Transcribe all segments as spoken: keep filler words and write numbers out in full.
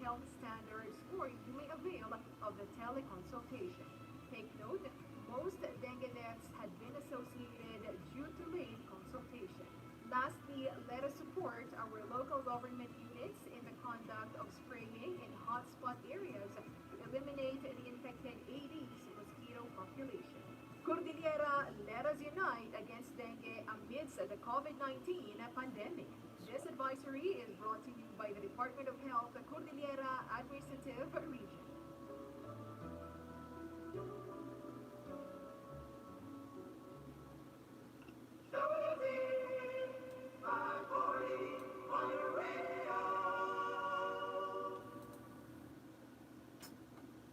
health standards, or you may avail of the teleconsultation. Take note, most dengue deaths had been associated due to late consultation. Lastly, let us support our local government units in the conduct of spraying in hotspot areas to eliminate the infected Aedes mosquito population. Cordillera, let us unite against dengue amidst the COVID nineteen pandemic. This advisory is brought to you by the Department of Health, Cordillera Administrative Region.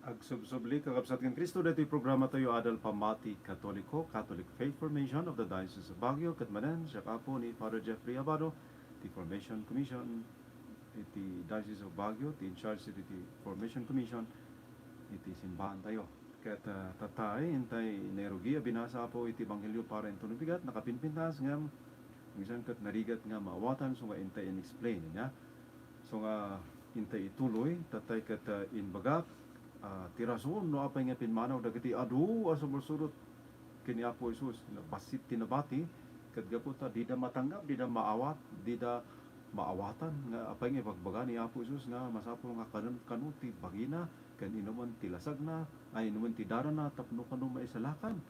Agsubsubli, kakabsat ken Cristo, daytoy programa tayo, Adal Pamati Katoliko, Catholic Faith Formation of the Diocese of Baguio. Ket manen, siak, Apo, ni Father Jeffrey Abado, ti Formation Commission iti Diocese of Baguio, ti in charge iti Formation Commission iti simbahan tayo. Ket, ah, tatay, intay nairugi a binasa, Apo, iti Ebanghelio para inton bigat, nakapinpintas ngem minsan ket narigat nga maawatan, so nga intay in-explain, nia? So nga intay ituloy, tatay, ket, ah, imbagak, ah, ti rason no apay nga pimmanaw dagiti adu a sumursurot ken ni Apo Jesus, bassit ti nabati, ket gapu ta dida matanggap, dida maawat, dida maawatan nga apay nga ibagbaga ni Apo Jesus nga masapul nga kanen kano ti bagina, ken inumen ti lasagna, ay, inumen ti danana tapno kano maisalakan.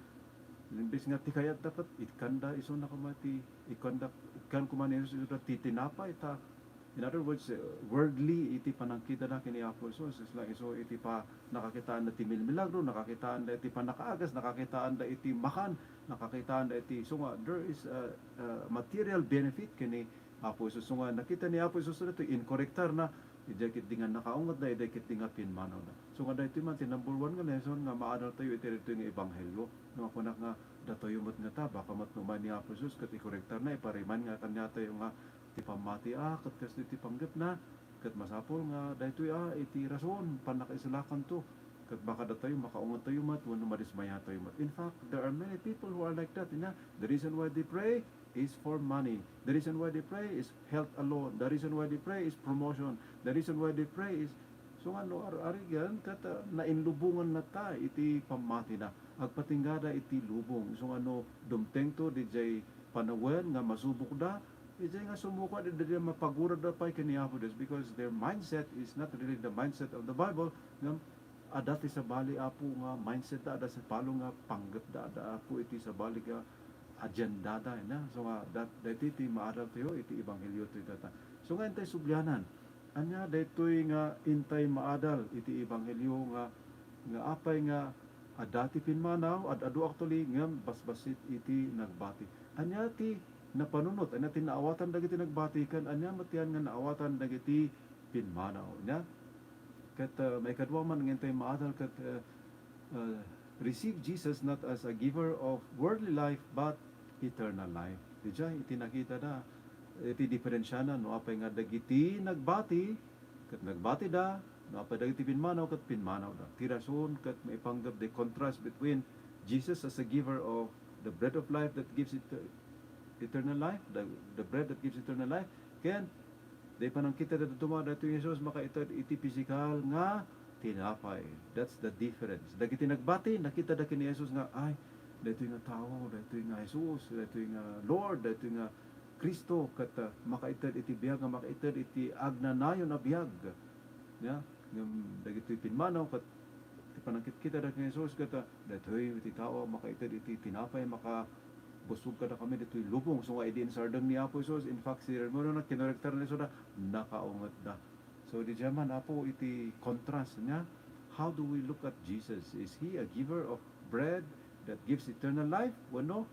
Imbes nga ti kayatda ket ikkanda isu na koma ti, ikkanda, ikkan koma ni Jesus isuda ti tinapay ta, in other words, eh, worldly iti panangkitada ken ni Apo Jesus. It's like isu iti pa-, nakakitaanda ti milmilagro, nakakitaanda iti pannakaagas, nakakitaanda iti makan, nakakitaanda iti, so nga, there is a, a material benefit ken ni Apo Jesus. So nga, nakita ni Apo Jesus daytoy, inkorektarna, idiay ketdi nga nakaungetda, idiay ketdi nga pimmanawda. So nga, daytoy man ti number one nga lesson nga maadaltayo iti daytoy nga ebanghelio. No, kunak nga, datayo met ngata, baka met no umay ni Apo Jesus ket ikorektarna, ipa-remind nga kaniatayo nga ti pammati, ah, ket kasdi ti panggepna, ket masapul nga daytoy, ah, iti rason, pannakaisalakanto. Ket baka datayo, makaungettayo met wenno madismayatayo met. In fact, there are many people who are like that, ina. The reason why they pray is for money. The reason why they pray is health alone. The reason why they pray is promotion. The reason why they pray is, so nga no ar-, arigan, ket, ah, nainlubongan nata iti pammatina. Agpatinggada iti lubong. So nga no dumtengto didiay panawen nga masubokda, idiay nga sumukada, dida mapaguradda pay ken ni Apo Dios, because their mindset is not really the mindset of the Bible, nga adda ti sabali, Apo, nga mindset da, adda sabali nga panggepda, adda, Apo, iti sabali nga agendada, ina. So nga, dat-, daytoy ti maadaltayo iti ebanghelio toy tata. So nga, intay sublianan, ania daytoy nga intay maadal iti ebanghelio nga, nga apay nga adda ti pimmanaw, ad-adu actually, ngem basbassit iti nagbati. Ania ti napanunot, ania ti naawatan dagiti nagbati, ken ania met yan nga naawatan dagiti pimmanaw, nia? Ket, uh, maikadua man nga intay maadal ket, uh, uh, receive Jesus not as a giver of worldly life, but eternal life. Didiay iti nakitada, iti diferensiana, no, apay nga dagiti nagbati, ket nagbatida, no, apay dagiti pimmanaw, ket pimmanawda. Ti rason ket maipanggep the contrast between Jesus as a giver of the bread of life that gives et-, eternal life, the, the bread that gives eternal life, ken di panangkitada dadduma, daytoy Jesus makaited iti pisikal nga tinapay. That's the difference. Dagiti nagbati, nakitada ken ni Jesus nga, ay, daytoy nga tao, daytoy nga Jesus, daytoy nga Lord, daytoy nga Cristo, ket, ah, makaited iti biag nga makaited iti agnanayon a biag. Ya, ngem dagitoy pimmanaw ket ti panangkitkitada ken ni Jesus ket, ah, daytoy iti tao a makaited iti tinapay, makabusog kadakami ditoy lubong. So nga idi insardeng ni Apo Jesus, in fact, si Hermano na kinorektar ni Jesus da, nakaungetda. So, didiay man, Apo, iti contrast niya, how do we look at Jesus? Is he a giver of bread that gives eternal life? Wenno,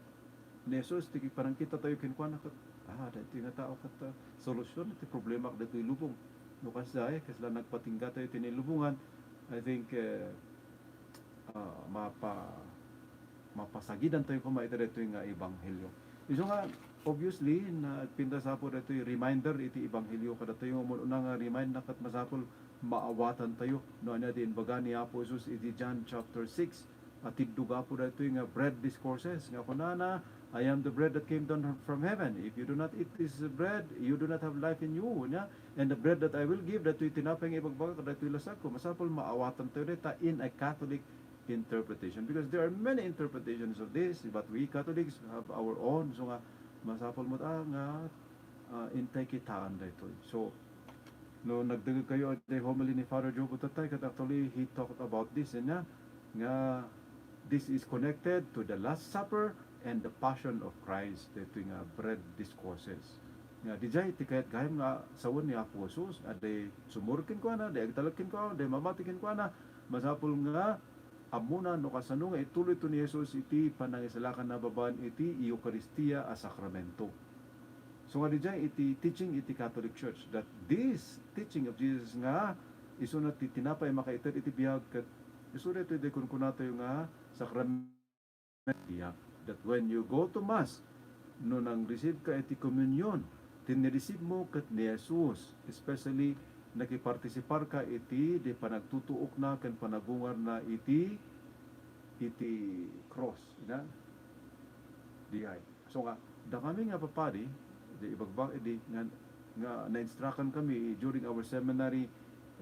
ni Jesus, ti panangkita tayo kenkuana, ket, ah, daytoy nga tao ket, ah, solusyon iti problema daytoy lubong. No, kasdiay, kasla nagpatingga tayo iti lubongan, I think, eh, ah, mapa-, mapasagidan tayo koma iti daytoy nga ebanghelio. Isu nga, obviously, nagpintas, Apo, daytoy reminder iti ebanghelio kadatayo. Umuna nga remind na ket masapul maawatan tayo no ania ti imbaga ni Apo Jesus iti John chapter six. Atiddog, Apo, daytoy nga bread discourses nga kunana, "I am the bread that came down from heaven. If you do not eat this bread, you do not have life in you," niya. "And the bread that I will give," daytoy tinapay nga ibagbagak, daytoy lasagko. Masapul, maawatan tayo dayta in a Catholic interpretation. Because there are many interpretations of this, but we Catholics have our own. So nga, masapul met, ah, nga, ah, intay kitaan daytoy. So, no, nagdengngeg kayo, the homily ni Father Joe Butatay, ket actually, he talked about this, niya, nga this is connected to the Last Supper and the Passion of Christ, daytoy nga bread discourses. Nga, didiay, ti kayat gayam nga sawen ni Apo Jesus, a di sumurot kenkuana, di agtalek kenkuana, di mamati kenkuana, masapul nga ammona no kasano nga ituloyto ni Jesus iti panangisalakanna babaen iti Eukaristia a sakramento. So nga didiay iti teaching iti Catholic Church that this teaching of Jesus nga isuna ti tinapay a makaited iti biag ket isu daytoy ti kunkunatayo nga sakrament biag. That when you go to Mass, no nang-receive ka iti communion, ti ni-receive mo ket ni Jesus, especially nakipartisiparka iti di panagtutuokna ken panagungarna iti, iti cross, ina? Diay. So nga, dakami nga papadi, di ibagbag, di nga, nga na-instructan kami during our seminary,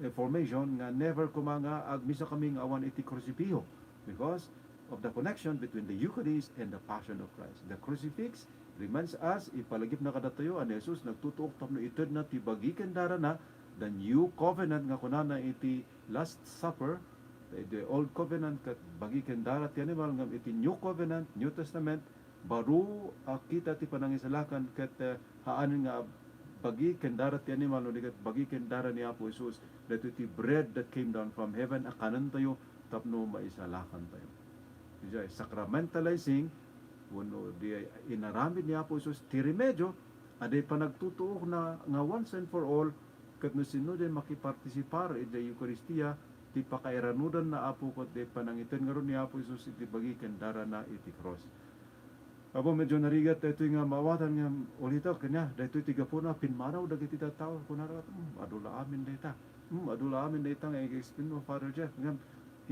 eh, formation nga never koma nga agmisa kami nga awan iti krusipiho because of the connection between the Eucharist and the Passion of Christ. The crucifix reminds us, ipalagipna kadatayo a ni Jesus nagtutuok tapno itedna ti bagi ken darana, the new covenant nga kunana iti Last Supper, the, the Old Covenant ket bagi ken dara ti animal, ngem iti New Covenant, New Testament, baro a kita ti panangisalakan ket, eh, haanen nga bagi ken dara ti animal, no di ket bagi ken dara ni Apo Jesus, daytoy ti bread that came down from heaven a kanentayo tapno maisalakantayo. Idiay sacramentalizing, wenno di inaramid ni Apo Jesus ti remedio a di panagtutuokna nga once and for all, ket no sino di makipartisipar idiay Eukaristia, ti pakairanudanna, Apo, ket di panangited ngarud ni Apo Jesus iti bagi ken darana iti cross. Apo, medyo narigat daytoy nga maawatan nga ulitek, kaniana, daytoy ti gapuna pimmanaw dagiti tattao. Kunana, "Hmm, adu la amin dayta. Hmm, adu la amin dayta nga ig-explain mo, Father Jeff." Ngem,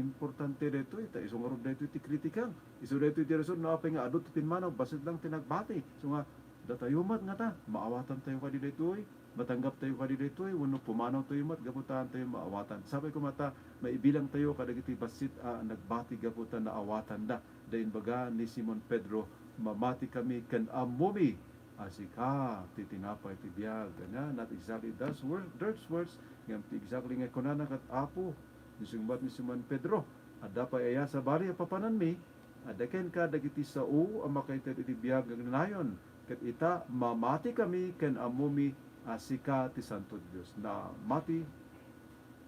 importante daytoy, ta isu ngarud daytoy ti kritikang. Isu daytoy ti rason no apay nga adu ti pimmanaw, bassit lang ti nagbati. So nga, datayo met ngata, maawatantayo kadi daytoy? Matanggaptayo kadi daytoy wenno pumanawtayo met gapu ta haantayo maawatan? Sapay koma ta maibilangtayo kadagiti bassit a nagbati gapu ta naawatanda. Dayta imbaga ni Simon Pedro, "Mamati kami ken ammomi a sika ti tinapay ti biag." Ania, not exactly those wor-, those words, ngem ti exactly nga kunana ket, "Apo," insungbat ni Simon Pedro, "adda pay aya sabali a papananmi? Adda kenka dagiti sao a makaited iti biag nga agnanayon, ket ita, mamati kami ken ammomi a sika ti Santo Dios." Namati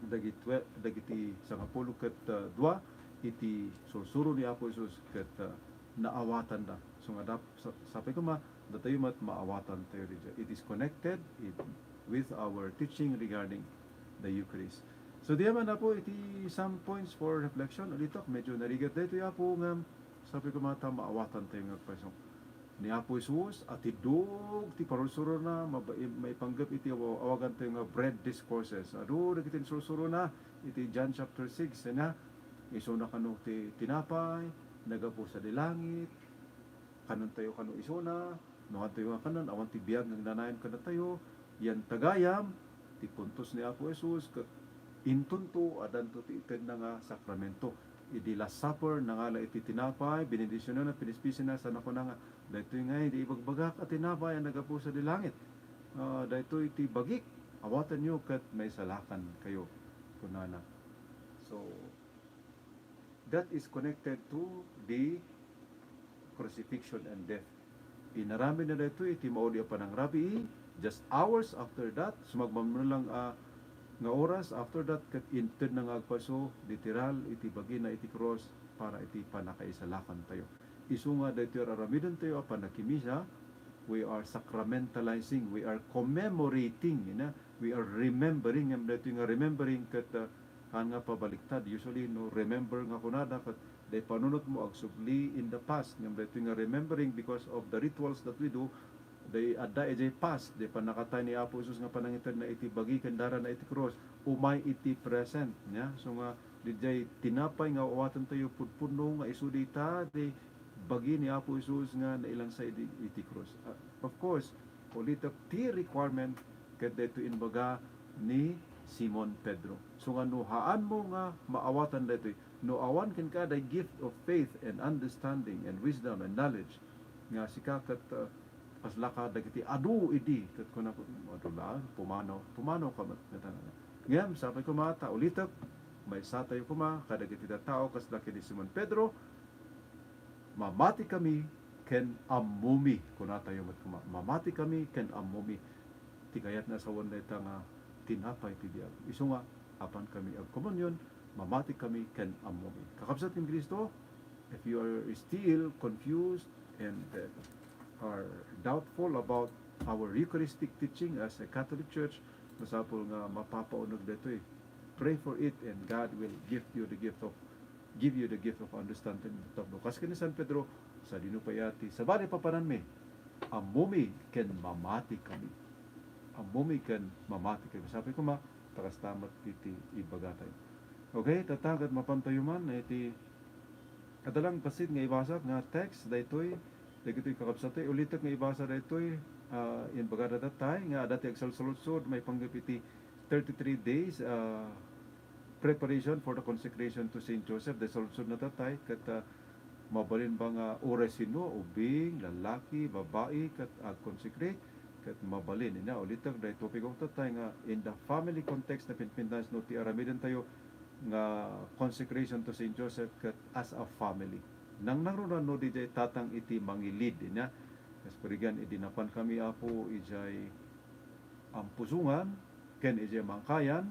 dagitue-, dagiti sangapulo ket, uh, dua iti sursuro ni Apo Jesus ket, uh, naawatanda. So nga dap-, sa-, sapay koma, datayo met maawatantayo daydiay. It is connected it, with our teaching regarding the Eucharist. So, diay man, Apo, iti some points for reflection. Ulitek, medyo narigat daytoy, Apo, ngem sapay koma ta maawatantayo nga agpayso. Ni Apo Jesus, atiddog ti parursurona, maba-, maipanggep iti aw-, awagantayo nga bread discourses. Adu dagiti insursurona iti John chapter six, ania, isuna kano ti tinapay, naggapu sadi langit, kanentayo kano isuna, no haantayo nga kanen, awan ti biag nga agnanayon kadatayo. Yanta gayam, ti puntos ni Apo Jesus, ket intonto, addanto ti itedna nga sakramento. Idi Last Supper, nangala iti tinapay, benedisionanna, pinispisinna, sana kuna nga, "Daytoy ngay idi ibagbagak a tinapay a naggapu sadi langit. Ah, daytoy ti bagik, awatanyo ket maisalakankayo," kunana. So, that is connected to the crucifixion and death. Inaramidna daytoy iti maudi a panangrabii. Just hours after that, sumagmamano lang a nga oras after that, ket intedna nga agpaso, literal, iti bagina iti krus para iti pannakaisalakantayo. Isu nga daytoy aramidentayo a pannakimisa, we are sacramentalizing, we are commemorating, ina, we are remembering, ngem daytoy nga remembering ket, ah, haan nga pabaliktad. Usually, no remember nga kunada, ket day panunotmo agsubli in the past. Ngem daytoy nga remembering because of the rituals that we do, day adda idiay past, day pannakatay ni Apo Jesus nga panangitedna iti bagi ken darana iti krus, umay iti present, nia? So nga, didiay tinapay nga awatantayo pudpudno nga isu dayta, di bagi ni Apo Jesus nga nailansa idi, iti krus. Ah, of course, ulitek ti requirement ket daytoy imbaga ni Simon Pedro. So nga no haanmo nga maawatan daytoy, no awan kenka the gift of faith and understanding and wisdom and knowledge, nga sika ket, uh, kaslaka dagiti adu idi, ket kunako, "Adu laeng, pumanaw, pumanaw ka met," nga tangana. Ngem, sapay koma, ta ulitek, maysa tayo koma kadagiti tattao kasla ken ni Simon Pedro, "Mamati kami ken ammomi," kunatayo met koma. "Mamati kami ken ammomi." Ti kayat nga sawen dayta nga tinapay ti biag. Isu nga, apan kami agkomunion, mamati kami ken ammomi. Kakabsat ken Cristo, if you are still confused and, uh, are doubtful about our Eucharistic teaching as a Catholic Church, masapul nga mapapauneg daytoy. Pray for it and God will give you the gift of give you the gift of understanding. Tapno kas ken ni San Pedro, sadino pay a ti sabali papananmi, ammomi ken mamati kami. Ammomi ken mamati kami. Sapay koma, ta kasta met iti ibagatayo. Okay, tatta ket mapantayo man iti adda lang bassit nga ibasa nga text daytoy, dagitoy kakabsat, ulitek nga ibasa daytoy, ah, imbagada tattay nga adda ti agsalsaludsod maipanggep iti thirty-three days, ah, preparation for the consecration to Saint Joseph. Dayta saludsodna tattay, ket, ah, mabalin ba nga uray sino, ubing, lalaki, babai, ket ag-consecrate, ket mabalin. Ina, ulitek, daytoy topikok tattay nga in the family context, napinpintas no ti aramidentayo nga consecration to Saint Joseph ket as a family. Nangnangruna no diay tatang iti mangilid, ina. Kas parigan, idi napankami, Apo, idiay Ampusongan ken idiay Mangkayan,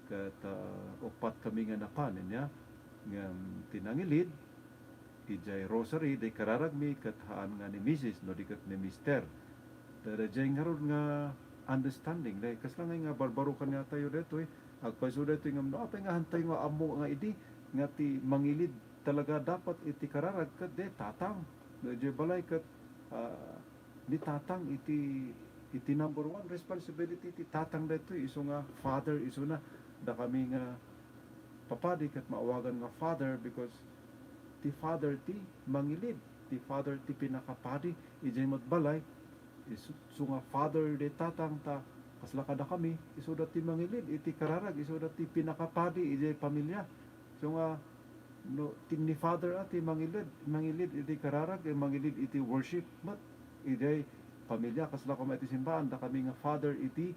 ket, ah, uppat kami nga napan, ina. Ngem ti nangilid, idiay Rosary, di kararagmi, ket haan nga ni misis, no di ket ni mister. Ta daydiay ngarud nga understanding, daydiay kasla nga barbarokan nga tayo daytoy, agpayso daytoy ngem no apay nga hantayo nga ammo nga idi, nga ti mangilid talaga dapat iti kararag ket di tatang. No idiay balay ket, ah, ni tatang iti, iti number one responsibility ti tatang daytoy, isu nga father, isuna. Dakami nga papadi ket maawagan nga father because ti father ti mangilid, ti father ti pinakapadi idiay met balay. Isu, isu nga father di tatang ta kasla kadakami, isuda ti mangilid iti kararag, isuda ti pinakapadi idiay pamilya. Isu nga, no, ti, ni father a ti mangilid, mangilid iti kararag, eh, mangilid iti worship met idiay pamilya, kasla koma iti simbaan, dakami nga father iti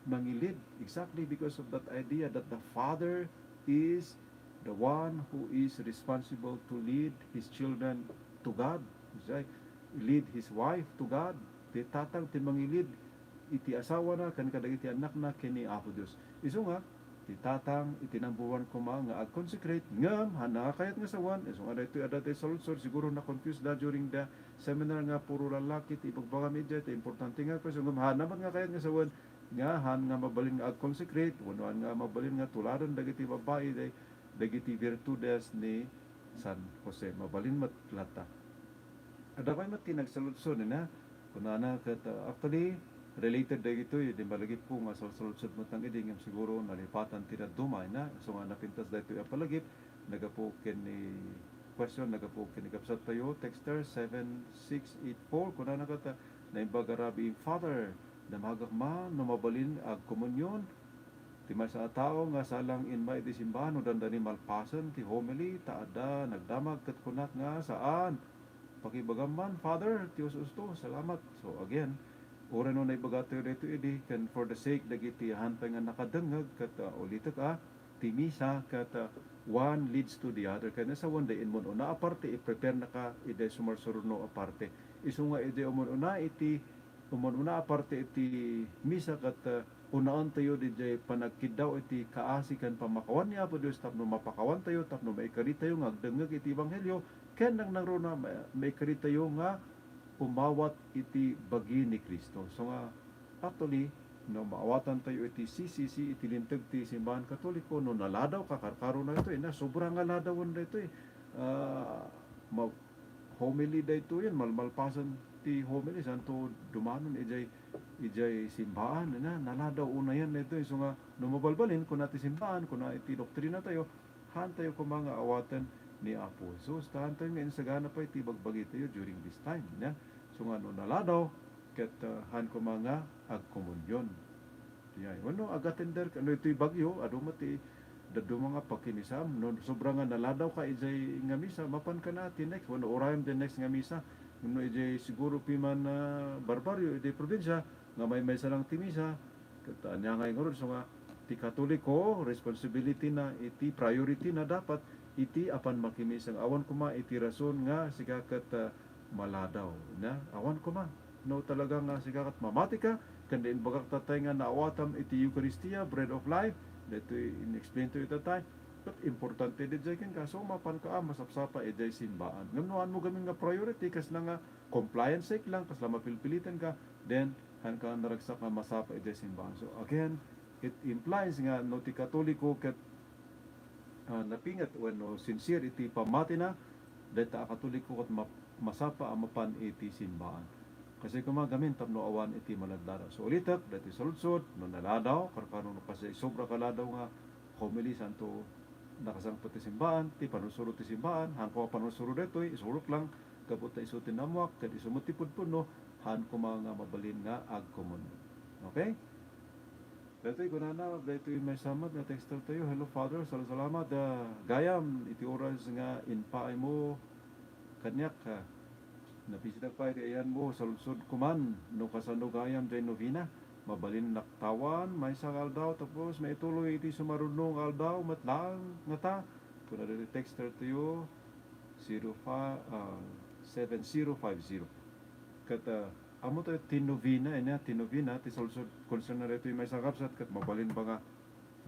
mangilid. Exactly because of that idea that the father is the one who is responsible to lead his children to God. Say, lead his wife to God. Ti tatang ti mangilid iti asawana ken kadagiti annakna ken ni Apo Dios. Isu nga, ti tatang iti number one koma nga ag-consecrate, ngem haan nga kayat nga sawen, isu nga daytoy adda ti saludsod, siguro na-confuse da during the seminar nga puro lalaki ti ibagbagam idiay, ti importante nga agpayso, ngem haan met nga kayat nga sawen, nga haan nga mabalin nga ag-consecrate, wenno haan nga mabalin nga tuladen dagiti babai, day-, dagiti virtudes ni San Jose. Mabalin met latta. Adda pay met ti nagsaludsod, ina. Kunana ket, uh, actually, related dagitoy, di malagipko nga salsaludsod met lang idi, ngem siguro nalipatan ti dadduma, ina. Isu nga napintas daytoy a palagip, naggapu ken ni question, naggapu ken ni kabsat tayo, texter seven six eight four, kunana ket, uh, naimbag a rabii, Father, damagak man no mabalin agkomunion. Ti maysa a tao nga salang imma iti simbaan no dandani malpasen ti homily, ta adda nagdamag ket kunak nga saan. Pakibagam man, Father, ti us-usto. Salamat. So again, uray no naibagatayo daytoy idi, ken for the sake dagiti haan pay nga nakadengngeg, ket, uh, ulitek a, ti misa ket, uh, one leads to the other. Ken sawen, diay immun-una a parte, i-prepare naka idiay sumarsuruno a parte. Isu nga idiay ummun-una iti Ummun-una a parte iti misa ket, uh, unaentayo didiay panagkiddaw iti kaasi ken pammakawan ni Apo Dios tapno mapakawantayo, tapno maikaritayo nga agdengngeg iti ebanghelio, ken nangnangruna ma-, maikaritayo nga umawat iti bagi ni Cristo. So nga, actually, no maawatantayo iti C C C, iti linteg ti simbahan Katoliko, no naladaw, kakarkarona itoy, na sobra nga ladawen daytoy. Ah, ma-, homily daytoyen, malmalpasen ti homily, santo dumanon idiay, idiay simbaan, na, naladaw unayen daytoy. So nga, no mabalbalin, kuna ti simbaan, kuna iti doktrina tayo, haantayo koma nga awaten ni Apo Jesus. Ta haantayo nga insagana pay ti bagbagi tayo during this time, nia? So nga no naladaw, ket, ah, haan koma nga agkomunion. Iyay. Wenno agatender ka, no itoy bagyo, adu met ti dadduma nga pakimisam. No sobra nga naladaw ka idiay nga misa, mapan ka na ti next, wenno urayem the next nga misa. No idiay siguro piman, ah, barbaryo, idiay probinsia, nga maymaysa lang ti misa, ket ania ngay ngarud, so nga ti Katoliko, responsibility na iti, priority na dapat iti apan makimisa. Awan koma iti rason nga sika ket, ah, maladaw, nia? Awan koma. No talaga nga sika ket mamati ka, ken imbagak tatay nga naawatam iti Eukaristia, bread of life, daytoy in-explain to ita tay, ket importante diay kenka, so mapan ka a masapsapa idiay simbaan. Ngem no haan mo gamin nga priority, kasla nga compliance sake lang, kasla mapilpiliten ka, then haan ka naragsak nga masapa idiay simbaan. So again, it implies nga no ti Katoliko ket, ah, napinget wenno sincere iti pammatina, dayta a Katoliko ket map-, masapa a mapan iti simbaan. Kasi koma gamin tapno awan iti maladladaw. So ulitek, daytoy saludsod, no naladaw, karkano no kasi sobra ka ladaw nga homily, santo nakasangpet ti simbaan, ti panursuro ti simbaan, haan ko a panursuro daytoy, isurok lang, gapu ta isu ti nammuak, ket isu met ti pudpudno, haan koma nga mabalin nga agkomunion. Okay? Daytoy kunana, daytoy maysa met nga texter tayo. "Hello, Father. Sal-, salamat, ah, gayam iti oras nga impaay mo kaniak, ah. Nabisitak pay ti ayan mo. Saludsod koman no kasano gayam diay novena. Mabalin laktawan maysa nga aldaw, tapos maituloy iti sumaruno nga aldaw met laeng ngata?" Kuna daytoy texter tayo, zero five, ah, seven zero five zero. Ket, ah, ammo tayo ti novena, ania, ti novena, ti saludsod, concern na daytoy maysa a kabsat, ket mabalin ba nga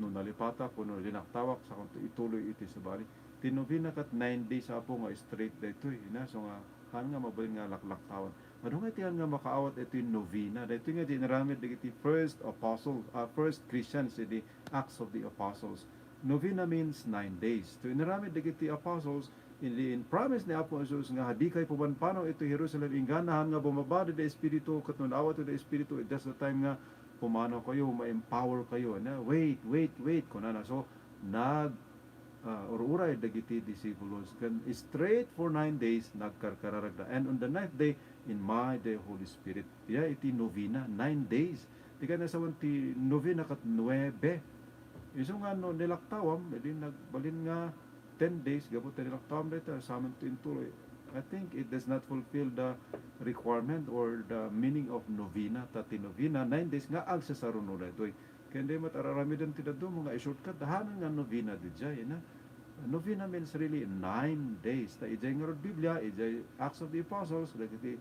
no nalipatak wenno linaktawak, sakanto ituloy iti sabali. Ti novena ket nine days, Apo, nga straight daytoy, ina, so nga, haan nga mabalin nga laklaktawan. Adu nga iti haan nga makaawat iti novena? Daytoy nga di inaramid dagiti first apostle, ah, first Christians idi Acts of the Apostles. Novena means nine days. To inaramid dagiti apostles, in, in promise ni Apo Jesus nga, "Hadikay pumanpanaw iti Jerusalem, inggana haan nga bumaba daydi Espiritu, ket no naawat daydi Espiritu, that's the time nga pumanaw kayo, ma-empower kayo." Na, "Wait, wait, wait," kunana. So, nag, ah, ur-uray dagiti disipulos, ken straight for nine days, nagkarkararagda. And on the ninth day, inmay the Holy Spirit. Iya iti novena, nine days. Ti kayatna sawen ti novena ket nuebe. Isu nga no nilaktawam, edi nagbalin nga ten days, gapu ta nilaktawam dayta, samen ti intuloy. I think it does not fulfill the requirement or the meaning of novena. Ta ti novena, nine days nga agsasaruno daytoy. Ken di met ar-aramiden ti dadduma nga i-shortcut, hanen nga novena diay, na? Novena means really nine days. Ta idiay ngarud Biblia, idiay Acts of the Apostles, dagiti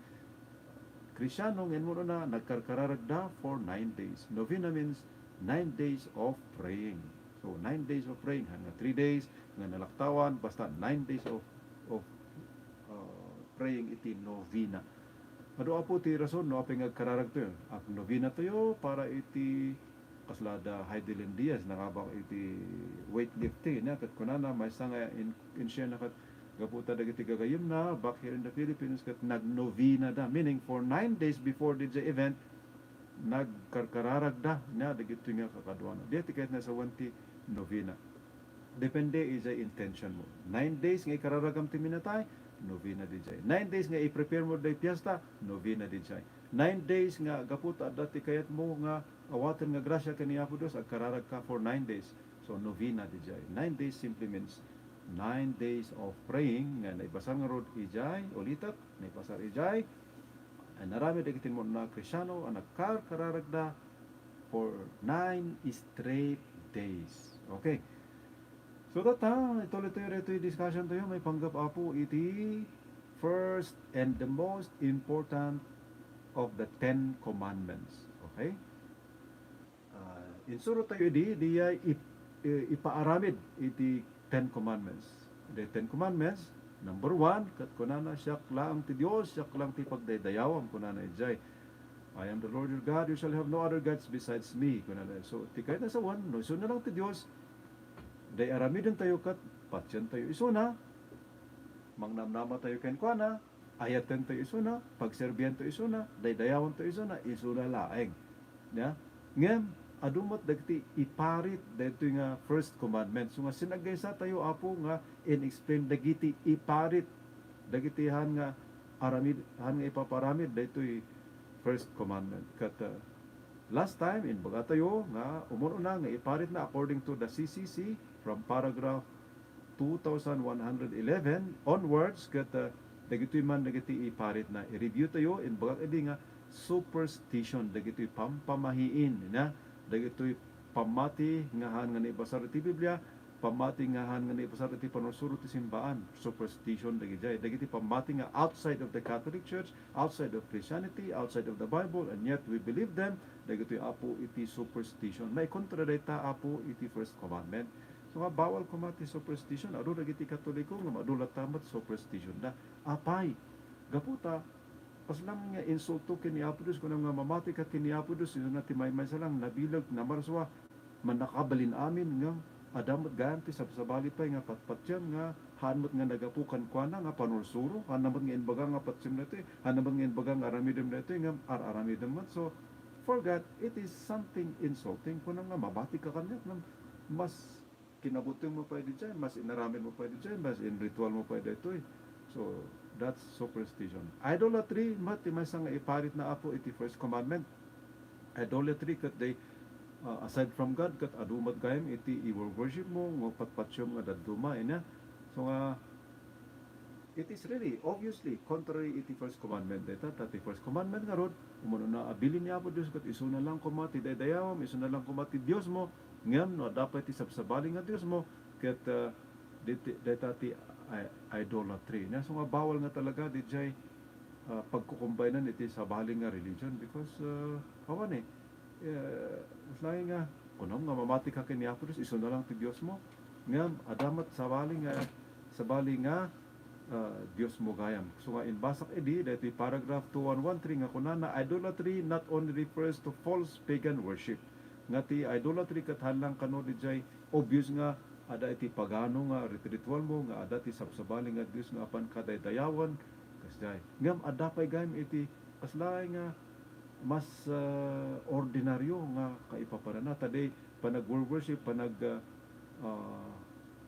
Kristiano nga immun-una, nagkarkararagda for nine days. Novena means nine days of praying. So, nine days of praying, haan nga three days nga nalaktawan, basta nine days of, of, uh, praying iti novena. Adu, Apo, ti rason no apay nga agkararagtayo. Agnovena tayo para iti kasla da Heidi Lynn Diaz, nangabak iti weightlifting, nia, ket kunana, maysa nga in-, in-share na ket gapu ta dagiti gagayemna back here in the Philippines, ket nagnovena da, meaning for nine days before the event, nagkarkararagda, nia, dagitoy nga kakaduana. Diay ti kayatna sawen ti novena. Depende idiay intention mo. Nine days nga ikararagam ti minatay, novena diay. Nine days nga i-prepare mo diay fiesta, novena diay. Nine days nga gapu ta adda ti kayat mo nga awaten nga grasia ken ni Apo Dios, agkararag ka for nine days. So, novena diay. Nine days simply means nine days of praying nga naibasar ngarud idiay, ulitek, naibasar idiay, ay naramid dagiti immun-una a Kristiano a nagkarkararagda for nine straight days. Okay. So, tatta, ituloy tayo ditoy discussion tayo, maipanggep, Apo, iti first and the most important of the Ten Commandments. Okay? Ah, insuro tayo idi, diay ip-, eh, ipaaramid iti Ten Commandments. The Ten Commandments, number one, ket kunana, "Siak laeng ti Dios, siak lang ti pagdaydayawam," kunana idiay. "I am the Lord your God, you shall have no other gods besides me," kunana. So, ti kayatna sawen, no isu na lang ti Dios, diay aramiden tayo ket patien tayo isuna, mangnamnama tayo kenkuana, ayaten tayo isuna, pagserbian tayo isuna, daydayawan tayo isuna, isuna laeng. Nia? Ngem, adu met dagiti iparit daytoy nga first commandment. So nga sinaggaysa tayo, Apo, nga in-explain dagiti iparit, dagiti han nga aramid, han nga ipaparamid daytoy first commandment. Ket, uh, last time, inbaga tayo nga umuna nga iparit na according to the C C C from paragraph two thousand one hundred eleven onwards, ket, uh, dagitoy man dagiti iparit na. I-review tayo, inbagak idi nga superstition, dagitoy pampamahiin, na, dagitoy pammati nga han nga naibasar iti Biblia, pammati nga han nga naibasar iti panursuro ti simbaan, superstition dagijay. Dagiti pammati nga outside of the Catholic Church, outside of Christianity, outside of the Bible, and yet we believe them, dagitoy, Apo, iti superstition. Maikontra dayta, Apo, iti first commandment. So nga, bawal koma ti superstition. Adu dagiti Katoliko nga madu latta met superstition da. Apay, gapu ta, kasla nga insulto ken ni Apo Dios, kunam nga mamati ka ken ni Apo Dios, isuna ti maymaysa lang, nabileg, namarsua, mannakabalin amin, nga adda met gayam ti sabsabali pay nga patpatiem nga haan met nga naggapu kenkuana nga panursuro, haan met nga inbaga nga patiem daytoy, haan met nga inbaga nga aramidem daytoy, nga ar-aramidem met. So, for God, it is something insulting. Kunam nga mabati ka kaniak, nga mas kinabuteng mo pay daytoy, mas inaramid mo pay daytoy, mas in-ritual mo pay daytoy. So, that's superstition. Idolatry, met ti maysa nga iparit na, Apo, iti first commandment. Idolatry ket day, uh, aside from God, ket adu met gayam iti i-worship mo, nga patpatiem nga dadduma, ina. So nga, it is really, obviously, contrary iti first commandment. Dayta, ta ti first commandment ngarud, umuna a bilin ni Apo Dios, ket isuna lang koma ti daydayawem, isuna lang koma ti Dios mo, ngem no adda pay ti sabsabali nga Dios mo, ket, uh, diti, dayta ti i-, idolatry. Na, so nga bawal nga talaga, dayjay, uh, pagkukumbaynan iti sabali nga religion because, uh, awan eh, eh, laeng nga, kunam nga mamati ka ken ni Apo Dios, isuna lang ti Dios mo. Ngem, adda met sabali nga, sabali nga, ah, Dios mo gayam. So nga, inbasak idi, daytoy paragraph two one one three nga kunana, idolatry not only refers to false pagan worship. Nga ti idolatry ket haan lang kano dayjay obvious nga adda iti pagano nga rit-, ritual mo, nga adda ti sabsabali nga Dios nga apan kadaydayawan, kasjay. Ngem adda pay gayam iti kasla nga mas, ah, ordinaryo nga kaipapanana. Ta di panag-worship, panag, ah, ah,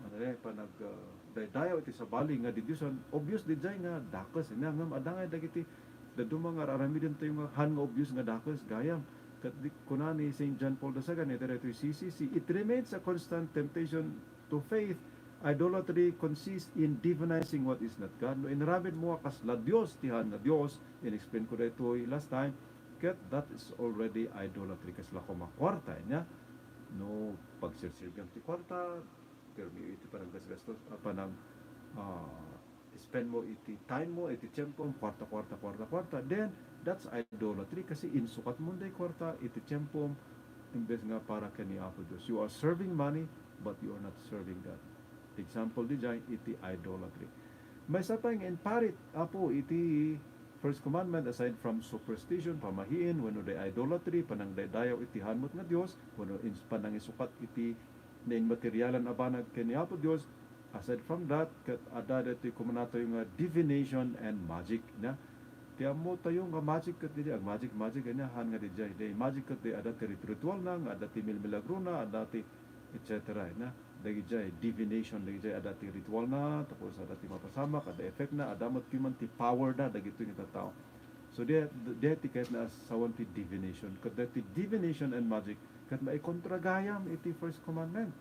ano eh, panag, ah, daydayaw iti sabali nga didiosan, obvious dayjay nga dakes. Ania ngem adda nga dagiti dadduma nga ar-aramiden tayo nga han nga obvious nga dakes gayam. Ket di, kuna ni Saint John Paul the Second, iti daytoy C C C, "It remains a constant temptation to faith. Idolatry consists in divinizing what is not God." No inaramid mo nga kasla Dios ti han nga Dios, in-explain ko daytoy last time, ket that is already idolatry. Kasla koma kuarta, ania? No, pagserserbiam ti kuarta, pirmi iti pananggasgastos, ah, panang, ah, spend mo iti time mo, iti tiempo, kuarta, kuarta, kuarta, kuarta, then that's idolatry kasi insukat mo day kuarta iti tiempo imbes nga para ken ni Apo Dios. You are serving money, but you are not serving God. Example dayjay iti idolatry. Maysa pay nga imparit, Apo, iti first commandment, aside from superstition, pamahiin, wenno the idolatry, panangdaydayaw iti han met nga Dios, wenno ins-, panangisukat iti nainmaterialan a banag ken ni Apo Dios. Aside from that, ket adda daytoy kumanatayo nga divination and magic, na. Ti ammo tayo nga magic ket didi, ag-magic, magic, ania, han nga dayjay. Day magic ket day adda ti rit-, ritualna, nga adda ti milmilagrona, adda ti et cetera, na. Dagijay divination, dagijay adda ti ritualna, tapos adda ti mapasamak, adda effect na, adda met ti man ti power na, dagitoy nga tattao. So, di, di ti kayatna a sawen ti divination. Ket daytoy divination and magic, ket maikontra gayam iti first commandment.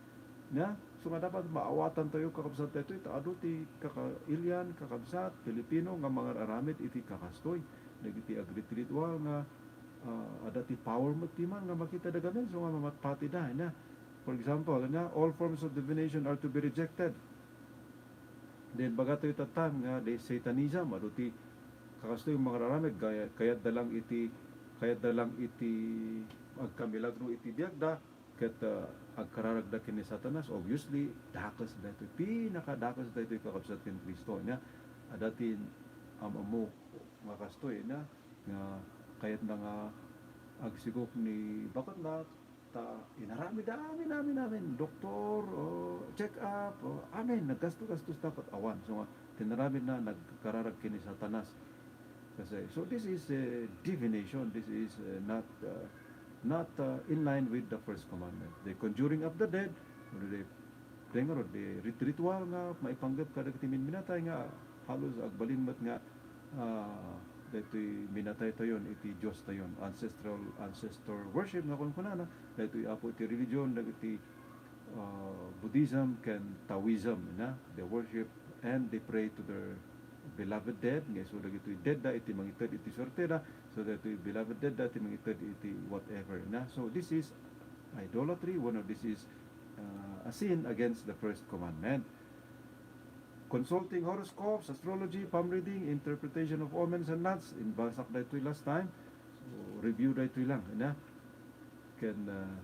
Na? So nga dapat maawatan tayo, kakabsat, daytoy ta adu ti kakailian, kakabsat, Pilipino nga mangar-aramid iti kakastoy. Dagiti agritritual nga, ah, adda ti power met ti man nga makita da gamin, so nga mamatpati da, na? For example, na, all forms of divination are to be rejected. Then, baga tayo tatam nga, the Satanism, adu ti kakastoy nga mangar-aramid, kaya-, kayatda lang iti, kayatda lang iti agkamilagro iti biagda, ket, ah, agkararagda ken ni Satanas. Obviously, dakes daytoy. Pinakadakes daytoy, kakabsat, ken Cristo. Ania, adda ti am-ammo nga kastoy, ania, nga kayatna nga agsigok ni baketna, ta inaramid amin, amin, amin. Doktor, oh, check up, oh, amin. Naggasto-gastos dapat awan. So, nga, tinaramid na, nagkararag ken ni Satanas. Kasi, so this is, uh, divination. This is, uh, not, uh, not, uh, in line with the first commandment. The conjuring of the dead, or the, the, ngarud, the rit-, ritual nga maipanggep kadagiti minminatay nga halos agbalin met nga, ah, daytoy minataytayon iti Diostayon, ancestral, ancestor worship nga kunkunana, daytoy apo iti religion dagiti, ah, Buddhism ken Taoism, na, they worship and they pray to their beloved dead, nga isu dagitoy dead da iti mangited iti suerte da, so daytoy beloved dead da iti mangited iti whatever, na. So this is idolatry, one of this is, uh, a sin against the first commandment. Consulting horoscopes, astrology, palm reading, interpretation of omens and knots, inbasak daytoy last time. So, review daytoy lang, ina. Ken, uh,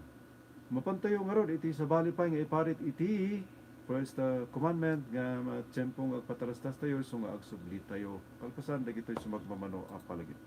mapantayo ngarud iti sabali pay nga iparit iti first, uh, commandment nga matiempo nga agpatalastastayo, isu nga agsublitayo kalpasan dagitoy sumagmamano a palagip.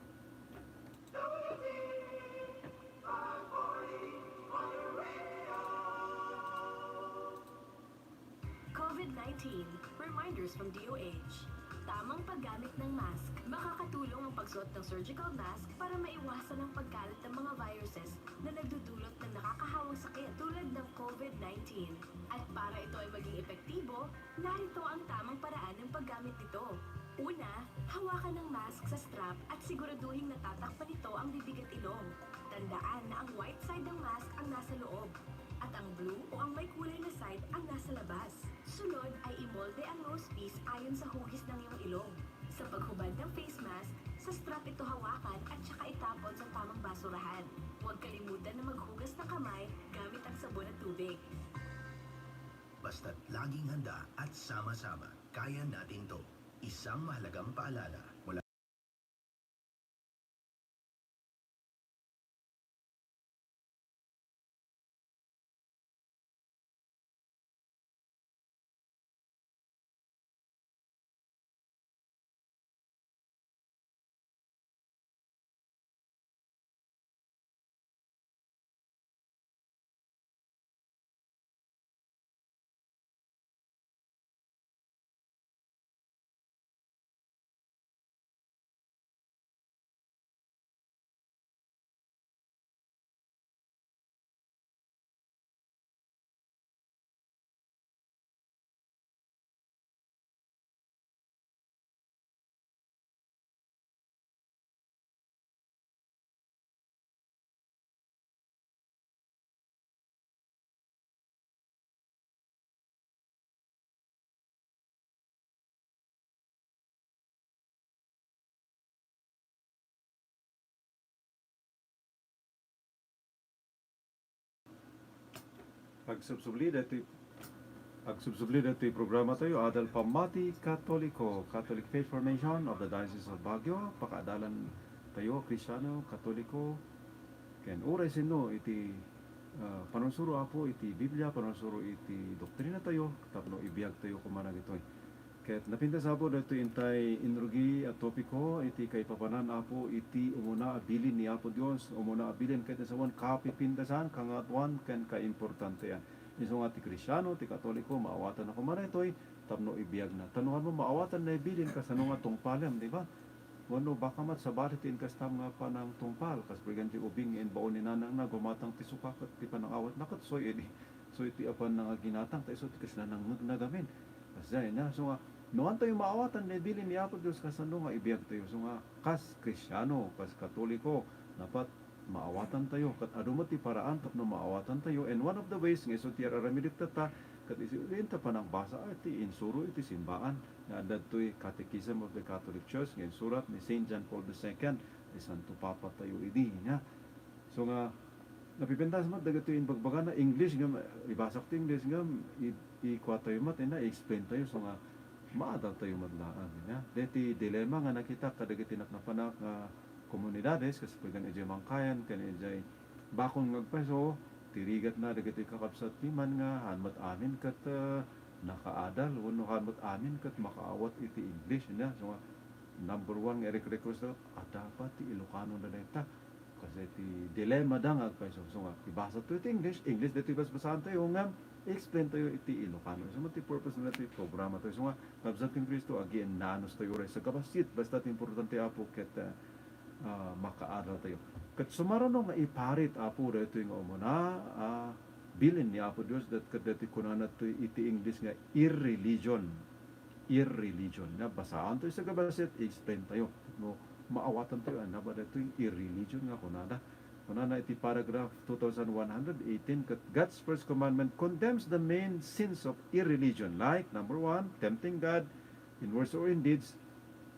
COVID nineteen, reminders from D O H. Tamang paggamit ng mask. Makakatulong ang pagsuot ng surgical mask para maiwasan ang pagkalat ng mga viruses na nagdudulot ng nakakahawang sakit tulad ng COVID nineteen. At para ito ay maging epektibo, narito ang tamang paraan ng paggamit nito. Una, hawakan ang mask sa strap at siguraduhing natatakpan nito ang bibig at ilong. Tandaan na ang white side ng mask ang nasa loob at ang blue o ang may kulay na side ang nasa labas. Sunod ay imolde ang nose piece ayon sa hugis ng iyong ilong. Sa paghubad ng face mask, sa strap ito hawakan at saka itapon sa tamang basurahan. Huwag kalimutan na maghugas ng kamay gamit ang sabon at tubig. Basta't laging handa at sama-sama, kaya natin 'to. Isang mahalagang paalala mula Agsubsubli daytoy, agsubsubli daytoy programa tayo, Adal Pammati Katoliko, Catholic Faith Formation of the Diocese of Baguio. Pakaadalan tayo, Kristiano, Katoliko, ken uray sinno iti, ah, panursuro, Apo, iti Biblia, panursuro iti doktrina tayo, tapno ibiag tayo koma dagitoy. Ket napintas, Apo, daytoy intay inrugi a topiko iti kaipapanan, Apo, iti umuna a bilin ni Apo Dios, umuna a bilin ket ni Samuel, kapipintasan, kangatoan, ken kaimportantean. Isu nga ti Kristiano, ti Katoliko, maawatan na koma daytoy tapno ibiagna. Ta no kano maawatan na ibilin, kasano nga tungpalem, di ba? Wenno baka met sabali ti inkastam nga panangtungpal, kas pay gayam ti ubing nga inbaon ni nanangna, gumatang ti suka ket ti panangawatna ket soy idi, soy ti apanna nga ginatang, ta isu ti kasla nangngegna gamin. Kasdiay na, so nga, no kaantayo maawatan, ibilin ni Apo Dios kasano nga ibiagtayo. So nga, kas Kristiano, kas Katoliko, dapat maawatantayo, ket adu met ti paraan tapno maawatantayo. And one of the ways nga isu ti ar-aramidek tatta, ket isu, ita panagbasa iti insuro iti simbaan nga adda ditoy Catechism of the Catholic Church nga insurat ni Saint John Paul the Second, ti Santo Papa tayo idi, nia. So nga, napipintas met dagitoy imbagbagana, English ngem, ibasak ti English ngem, i-, ikua tayo met, ina, i-explain tayo. So nga, maadal tayo met laeng, ina. Deti dilema nga nakitak kadagiti napnapanak nga komunidades, kas pay gayam idiay Mangkayan, ken idiay bakon nga agpayso, ti rigatna dagiti kakabsat ti man nga, haan met amin ket, ah, nakaadal, wenno haan met amin ket makaawat iti English, ina. So nga, number one nga irek-request tayo, adda pay ti Ilocano na dayta. Kasi ti dilema da nga agpayso. So nga, ibasa tayo iti English, English daytoy basbasaantayo, ngem i-explain tayo iti Ilocano. Isu met ti purpose na ti programa tayo. So nga, kabsat ken Cristo, agiennanus tayo uray sa kabassit. Basta ti importante, Apo, ket, ah, ah, makaadal tayo. Ket sumarano nga iparit, Apo, daytoy nga umuna, ah, bilin ni Apo Dios, dat-, ket daytoy kunana toy iti English nga irreligion. Irreligion. Nga basaan toy sa gabaset, i-explain tayo. No, maawatan tayo, ano ba daytoy irreligion nga kunada? Kunana iti paragraph two thousand one hundred eighteen, ket God's first commandment condemns the main sins of irreligion, like, number one, tempting God in words or in deeds,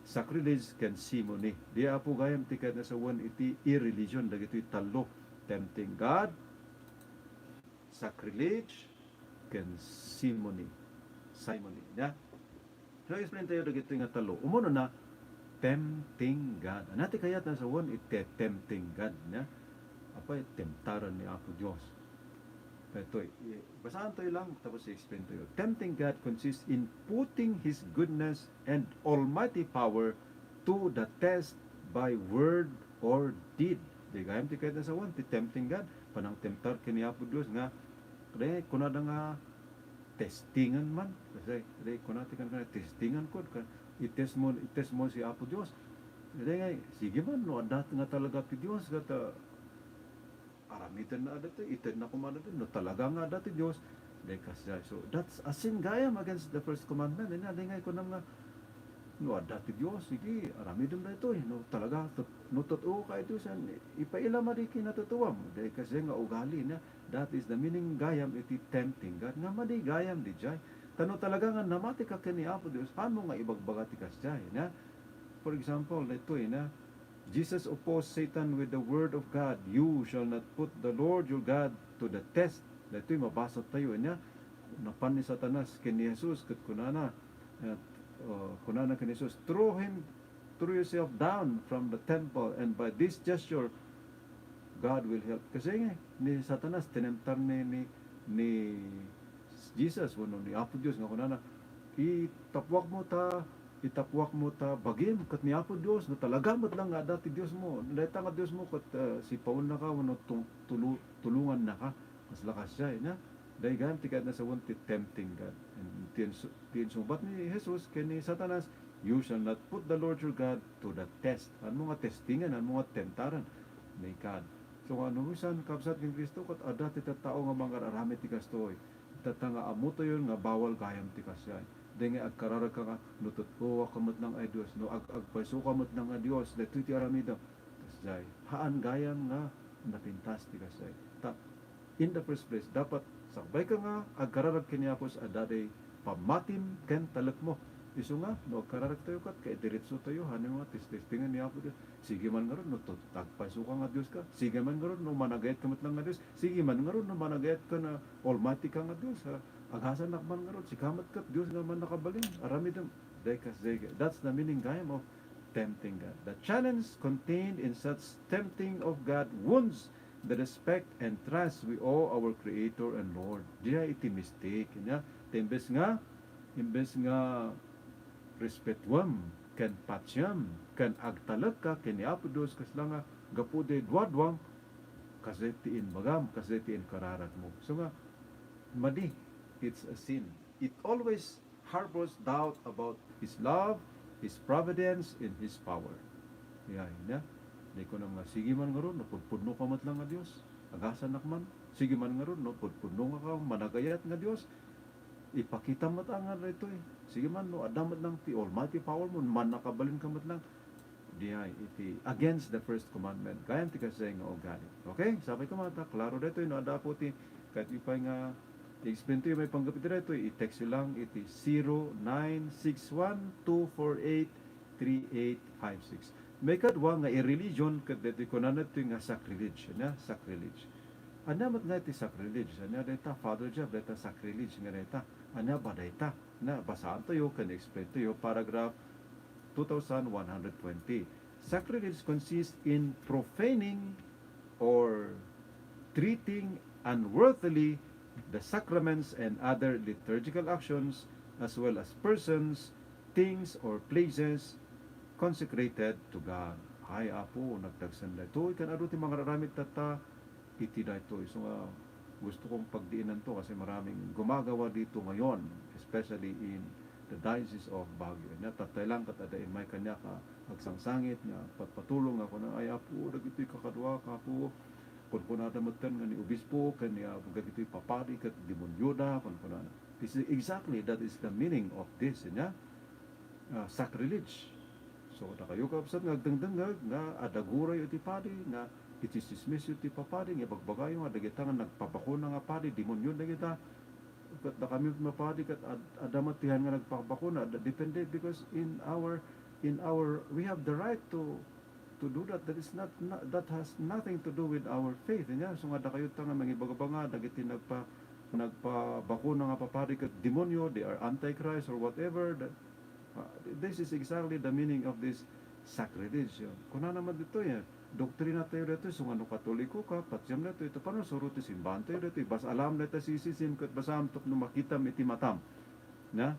sacrilege, ken simony. Di, Apo, gayam ti kayat nga sawen iti irreligion dagitoy tallo, tempting God, sacrilege, ken simony. Simony, ya. So, explain tayo dagitoy nga tallo. Umuna na, tempting God. Ania ti kayat nga sawen iti tempting God, ya? Apay, temptaren ni Apo Dios. Itoy, i-, basaan tayo lang, tapos i-explain tayo. Tempting God consists in putting His goodness and almighty power to the test by word or deed. Di gayam ti kayat nga sawen ti tempting God, panangtemptar ken ni Apo Dios nga, di, kunada nga, testingan man. Kasi, di, kunada ti kan-, testingan ko, ka-, i-test mo, i-test mo si Apo Dios. Di nga, sige man, no, adda nga talaga ti Dios, ket, ah, aramidenna daytoy, itedna koma daytoy, no talaga nga adda ti Dios, di kasdiay. So, that's a sin gayam against the first commandment. Ania, di nga kunam nga, no adda ti Dios, sige, aramidem daytoy. No talaga, tut-, no totoo ka iti Dios, yan, ipaila madi kinatotooam. Di kasdiay nga ugali na, that is the meaning gayam iti tempting God. Nga madi gayam didiay. Ta no talaga nga namati ka ken ni Apo Dios, haanmo nga ibagbaga ti kasdiay, na? For example, daytoy, na, Jesus opposed Satan with the word of God, "You shall not put the Lord your God to the test." Daytoy mabasa tayo, ania, napan ni Satanas ken ni Jesus, ket kunana, at, uh, kunana ken ni Jesus, "Throw him, throw yourself down from the temple, and by this gesture, God will help." Kasi nga, ni Satanas, tinemptar ni, ni, ni Jesus, wenno ni Apo Dios, nga kunana, "Itappuak mo ta, itappuak mo ta bagim ket ni Apo Dios, no talaga met lang nga adda ti Dios mo, dayta nga Dios mo, ket, ah, sipaennaka wenno tu-, tulu-, tulongannaka." Kasla kasdiay, na? Dayta gayam ti kayat nga sawen ti tempting God. And ti insu-, ti insungbat ni Jesus ken ni Satanas, "You shall not put the Lord your God to the test." Haanmo nga testingan, haanmo nga temptaren ni God. So, nga no, minsan, kabsat ken Cristo, ket adda ti tattao nga mangar-aramid ti kastoy. Tatta nga ammotayon nga bawal gayam ti kasdiay. Di nga agkararag ka nga, no totoo ka met lang a Dios, no ag-, agpayso ka met lang a Dios, daytoy ti aramidem. Kasdiay, haan gayam nga napintas ti kasdiay. Ta, in the first place, dapat sakbay ka nga agkararag ken ni Apo Dios, adda diay pammatim ken talekmo. Isu nga, no agkararag tayo ket, kaidiretso tayo, haan nga testestingan ni Apo Dios. Sige man ngarud, no to-, agpayso ka nga Dios ka. Sige man ngarud, no managayat ka met lang nga Dios. Sige man ngarud, no managayat ka nga Almighty ka nga Dios, ha? Agasanak man ngarud, sika met ket Dios nga mannakabalin. Aramidem. Daykas, daykas. That's the meaning gayam of tempting God. The challenge contained in such tempting of God wounds the respect and trust we owe our Creator and Lord. Diay iti mistake. Nia, ta imbes nga, imbes nga respetuam, ken patiam, ken agtalek ka ken ni Apo Dios, kasla nga gapu diay duaduam, kasdiay ti imbagam, kasdiay ti inkararagmo. So nga, madi, it's a sin. It always harbors doubt about His love, His providence, and His power. Yay, na? Di ko na nga, sige man ngarud, no pudpudno ka met lang nga Dios. Agasanak man. Sige man ngarud, no pudpudno nga ka, managayat nga Dios. Ipakita met nga daytoy. Sige man, no adda met lang ti almighty power mo, mannakabalin ka met lang. Diay iti against the first commandment. Gayam ti kasdiay nga ugali. Okay? Sapay ko mata, klaro daytoy, no adda po ti, kahit ipay nga i-explain to you, may panggap iti daytoy, i-text you lang iti zero nine six one two four eight three eight five six. May kadua nga irreligion, ket daytoy kunana daytoy nga sacrilege, na? Sacrilege. Ania met nga iti sacrilege? Ania dayta, Father Jeff, dayta sacrilege nga dayta? Ania ba dayta? Na, basaan tayo, ken explain tayo, paragraph two thousand one hundred twenty. Sacrilege consists in profaning or treating unworthily the sacraments and other liturgical actions, as well as persons, things, or places consecrated to God. Ay, Apo, nagdagsen daytoy, kan adu ti mangararamid tatta iti daytoy. So nga, gusto kong pagdiinan to kasi maraming gumagawa dito ngayon, especially in the Diocese of Baguio. Ania, tatay lang ket adda immay kaniak a agsangsangit nga patpatulong nga kuna, "Ay, Apo, dagitoy kakaduak, Apo." Kunkunada metten nga ni obispo ken ni, ah, dagitoy papadi ket demonyoda, kunkunada. This is exactly, that is the meaning of this, ania, ah, sacrilege. So, dakayo, kabsat, nga agdengdengngeg nga adda gurayo iti padi, nga itsismisyo ti papadi, nga ibagbagayo nga dagita nga nagpabakuna nga padi, demonyo dagita. Ket dakami met mapadi, ket ad-, adda met ti han nga nagpabakuna, adda, depende, because in our, in our, we have the right to, to do that. That is not, not, that has nothing to do with our faith. Ania, so nga dakayo ta nga mangibagabanga, dagiti nagpa-, nagpabakuna nga papadi ket demonyo, they are antichrist or whatever. That, ah, this is exactly the meaning of this sacrilege. Kunana met ditoy, eh, doktrina tayo ditoy, so nga no Katoliko ka, patiam ditoy, iti panusuro ti simbaan tayo ditoy, bas-, alam na ita sisisim, ket basam tapno makitam iti matam. Na?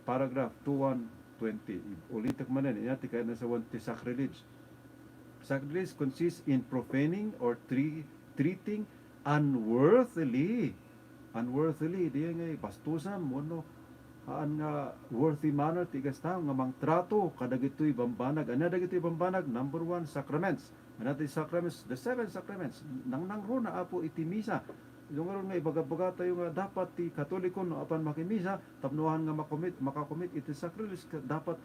Paragraph two one twenty. Ulitek manen, ania ti kayatna sawen ti sacrilege. Sacrilege consists in profaning or tre-, treating unworthily. Unworthily, di nga bastusan, wenno haan nga worthy manner ti ikasta nga mangtrato kadagitoy bambanag. Ania dagitoy bambanag? Number one, sacraments. Ania ti sacraments? The seven sacraments. Nangnangruna, Apo, iti misa. Isu ngarud nga ibagabagatayo nga dapat ti Katoliko no apan makimisa, tapno haan nga makomit-, makakomit iti sacrilege, ket dapat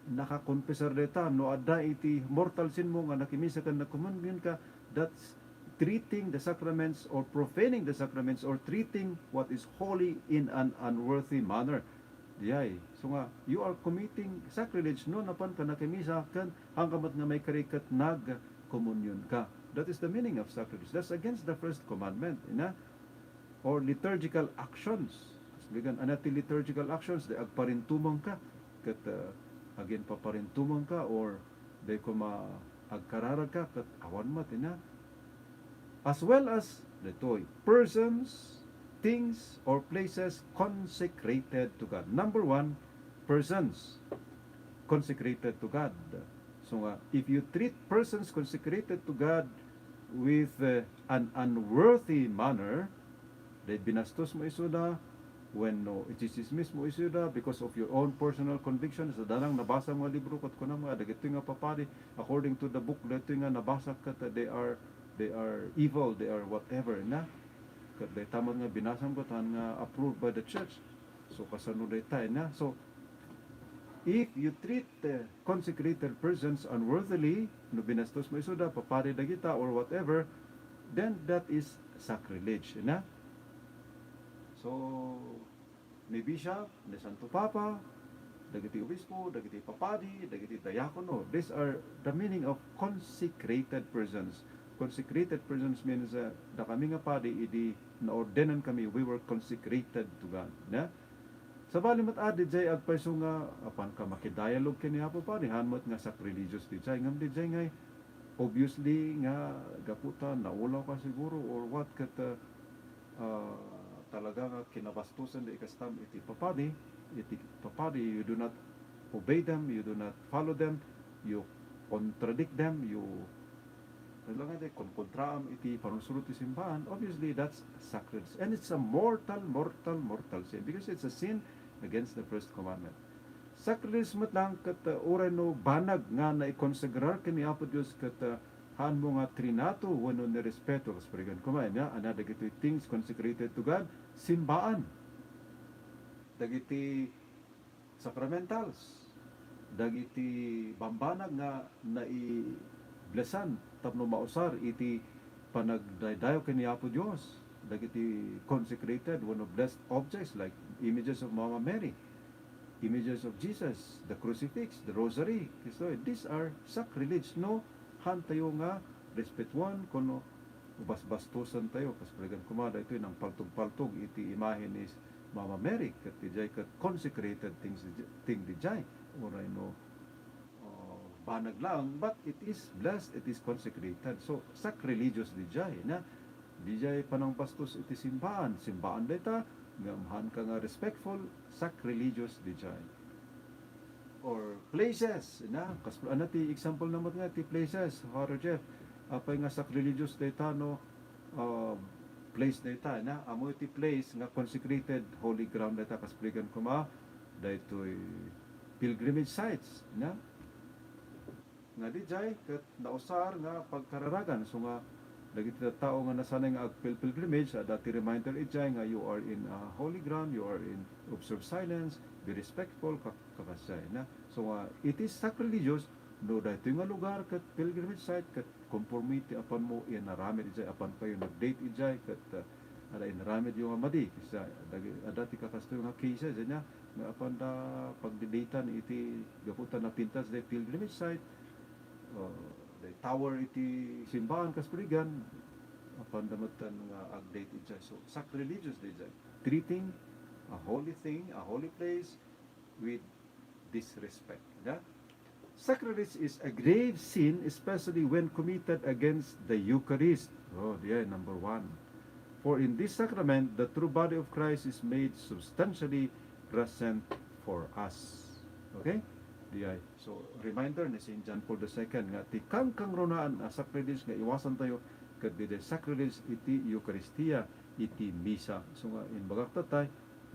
nakakonfesar dayta. No adda iti mortal sinmo nga nakimisa ken nagkomunionka, that's treating the sacraments or profaning the sacraments or treating what is holy in an unworthy manner. Diay. So nga, you are committing sacrilege no napanka nakimisa ken haanka met nga maikari ket nagkomunionka. That is the meaning of sacrilege. That's against the first commandment, ania? Or liturgical actions. Kasbigan, ania ti liturgical actions? Di agparintumengka, ket, uh, aginpaparintumengka, or di koma agkararagka, ket awan met, ania? As well as, ditoy, persons, things, or places consecrated to God. Number one, persons consecrated to God. So nga, if you treat persons consecrated to God with, uh, an unworthy manner, di binastos mo isuda, wenno itsismis mo isuda because of your own personal conviction, sa danang nabasa mo nga libro, ket kunam nga, dagitoy nga papadi, according to the book, dagitoy nga nabasa ket, uh, they are, they are evil, they are whatever, na? Ket dayta met nga binasam ket haan nga approved by the church. So, kasano dayta, na? So, if you treat the consecrated persons unworthily, no binastos mo isuda, papadi dagita or whatever, then that is sacrilege, na? So, ni Bishop, ni Santo Papa, dagiti obispo, dagiti papadi, dagiti diakono, these are the meaning of consecrated persons. Consecrated persons means, uh, dakami nga padi idi naordenan kami, we were consecrated to God, na? Sabali met a, dijay agpayso nga apanka makidialogue ken ni Apo Padi, haan met nga sacrilegious dijay, ngem dijay ngay, obviously nga gapu ta naulawka siguro or what, ket, uh, ah, talaga nga kinabastosan da ikastam iti papadi, iti papadi, you do not obey them, you do not follow them, you contradict them, you, talaga nga konkontraam iti panunsuro't ti simbaan, obviously, that's sacrilege. And it's a mortal, mortal, mortal sin because it's a sin against the first commandment. Sacrilege met lang ket, uh, uray no banag nga naikonsagrar ken ni Apo Dios ket, uh, haan mo nga trinato wenno nirespeto, kas parigan koma, ania, ania dagitoy things consecrated to God, simbaan. Dagiti sacramentals, dagiti bambanag nga naiblessan tapno mausar iti panagdaydayaw ken ni Apo Dios, dagiti consecrated wenno blessed objects like images of Mama Mary, images of Jesus, the crucifix, the rosary, Kristo, these are sacrilege no haan tayo nga respetuan, kuno basbastosan tayo, kas parigan koma, daytoy nangpaltog-paltog iti imahe ni Mama Mary, ket dijay ket consecrated things, thing dijay, uray no, uh, banag lang, but it is blessed, it is consecrated. So, sacrilegious dijay, na? Dijay panangbastos iti simbaan. Simbaan dayta, ngem haanka nga respectful, sacrilegious dijay. Or places, na? Kas-, ano ti example na met nga ti places, Father Jeff? Apay nga sacrilegious dayta, no? Uh, place dayta, na? Ammo iti place nga consecrated holy ground dayta, kas parigan koma, daytoy pilgrimage sites, nya? Nga dijay ket nausar nga pagkararagan. So nga, dagiti tattao nga nasanay nga agpil-, pilgrimage, adda ti reminder idiay nga you are in, ah, holy ground, you are in observe silence, be respectful, ka-, kakasdiay, nya? So nga, it is sacrilegious no daytoy nga lugar ket pilgrimage site ket konforme ti apanmo inaramid idiay, apankayo nag-date idiay ket, ah, adda inaramidyo nga madi, kasta dagi-, adda ti kakastoy nga cases, nya, nga apanda pagdidatean iti gapu ta napintas diay pilgrimage site, uh, diay tower iti simbaan kas parigan, apanda metten nga ag-date idiay. So, sacrilegious diay. Treating a holy thing, a holy place, with disrespect. Nya? Sacrilege is a grave sin, especially when committed against the Eucharist. Oh, diay, number one. For in this sacrament, the true body of Christ is made substantially present for us. Okay? Diay. So, reminder ni Saint John Paul the Second nga ti kangkangrunaan a sacrilege nga iwasantayo ket diay sacrilege iti Eukaristia, iti Misa. So nga, imbagak tatay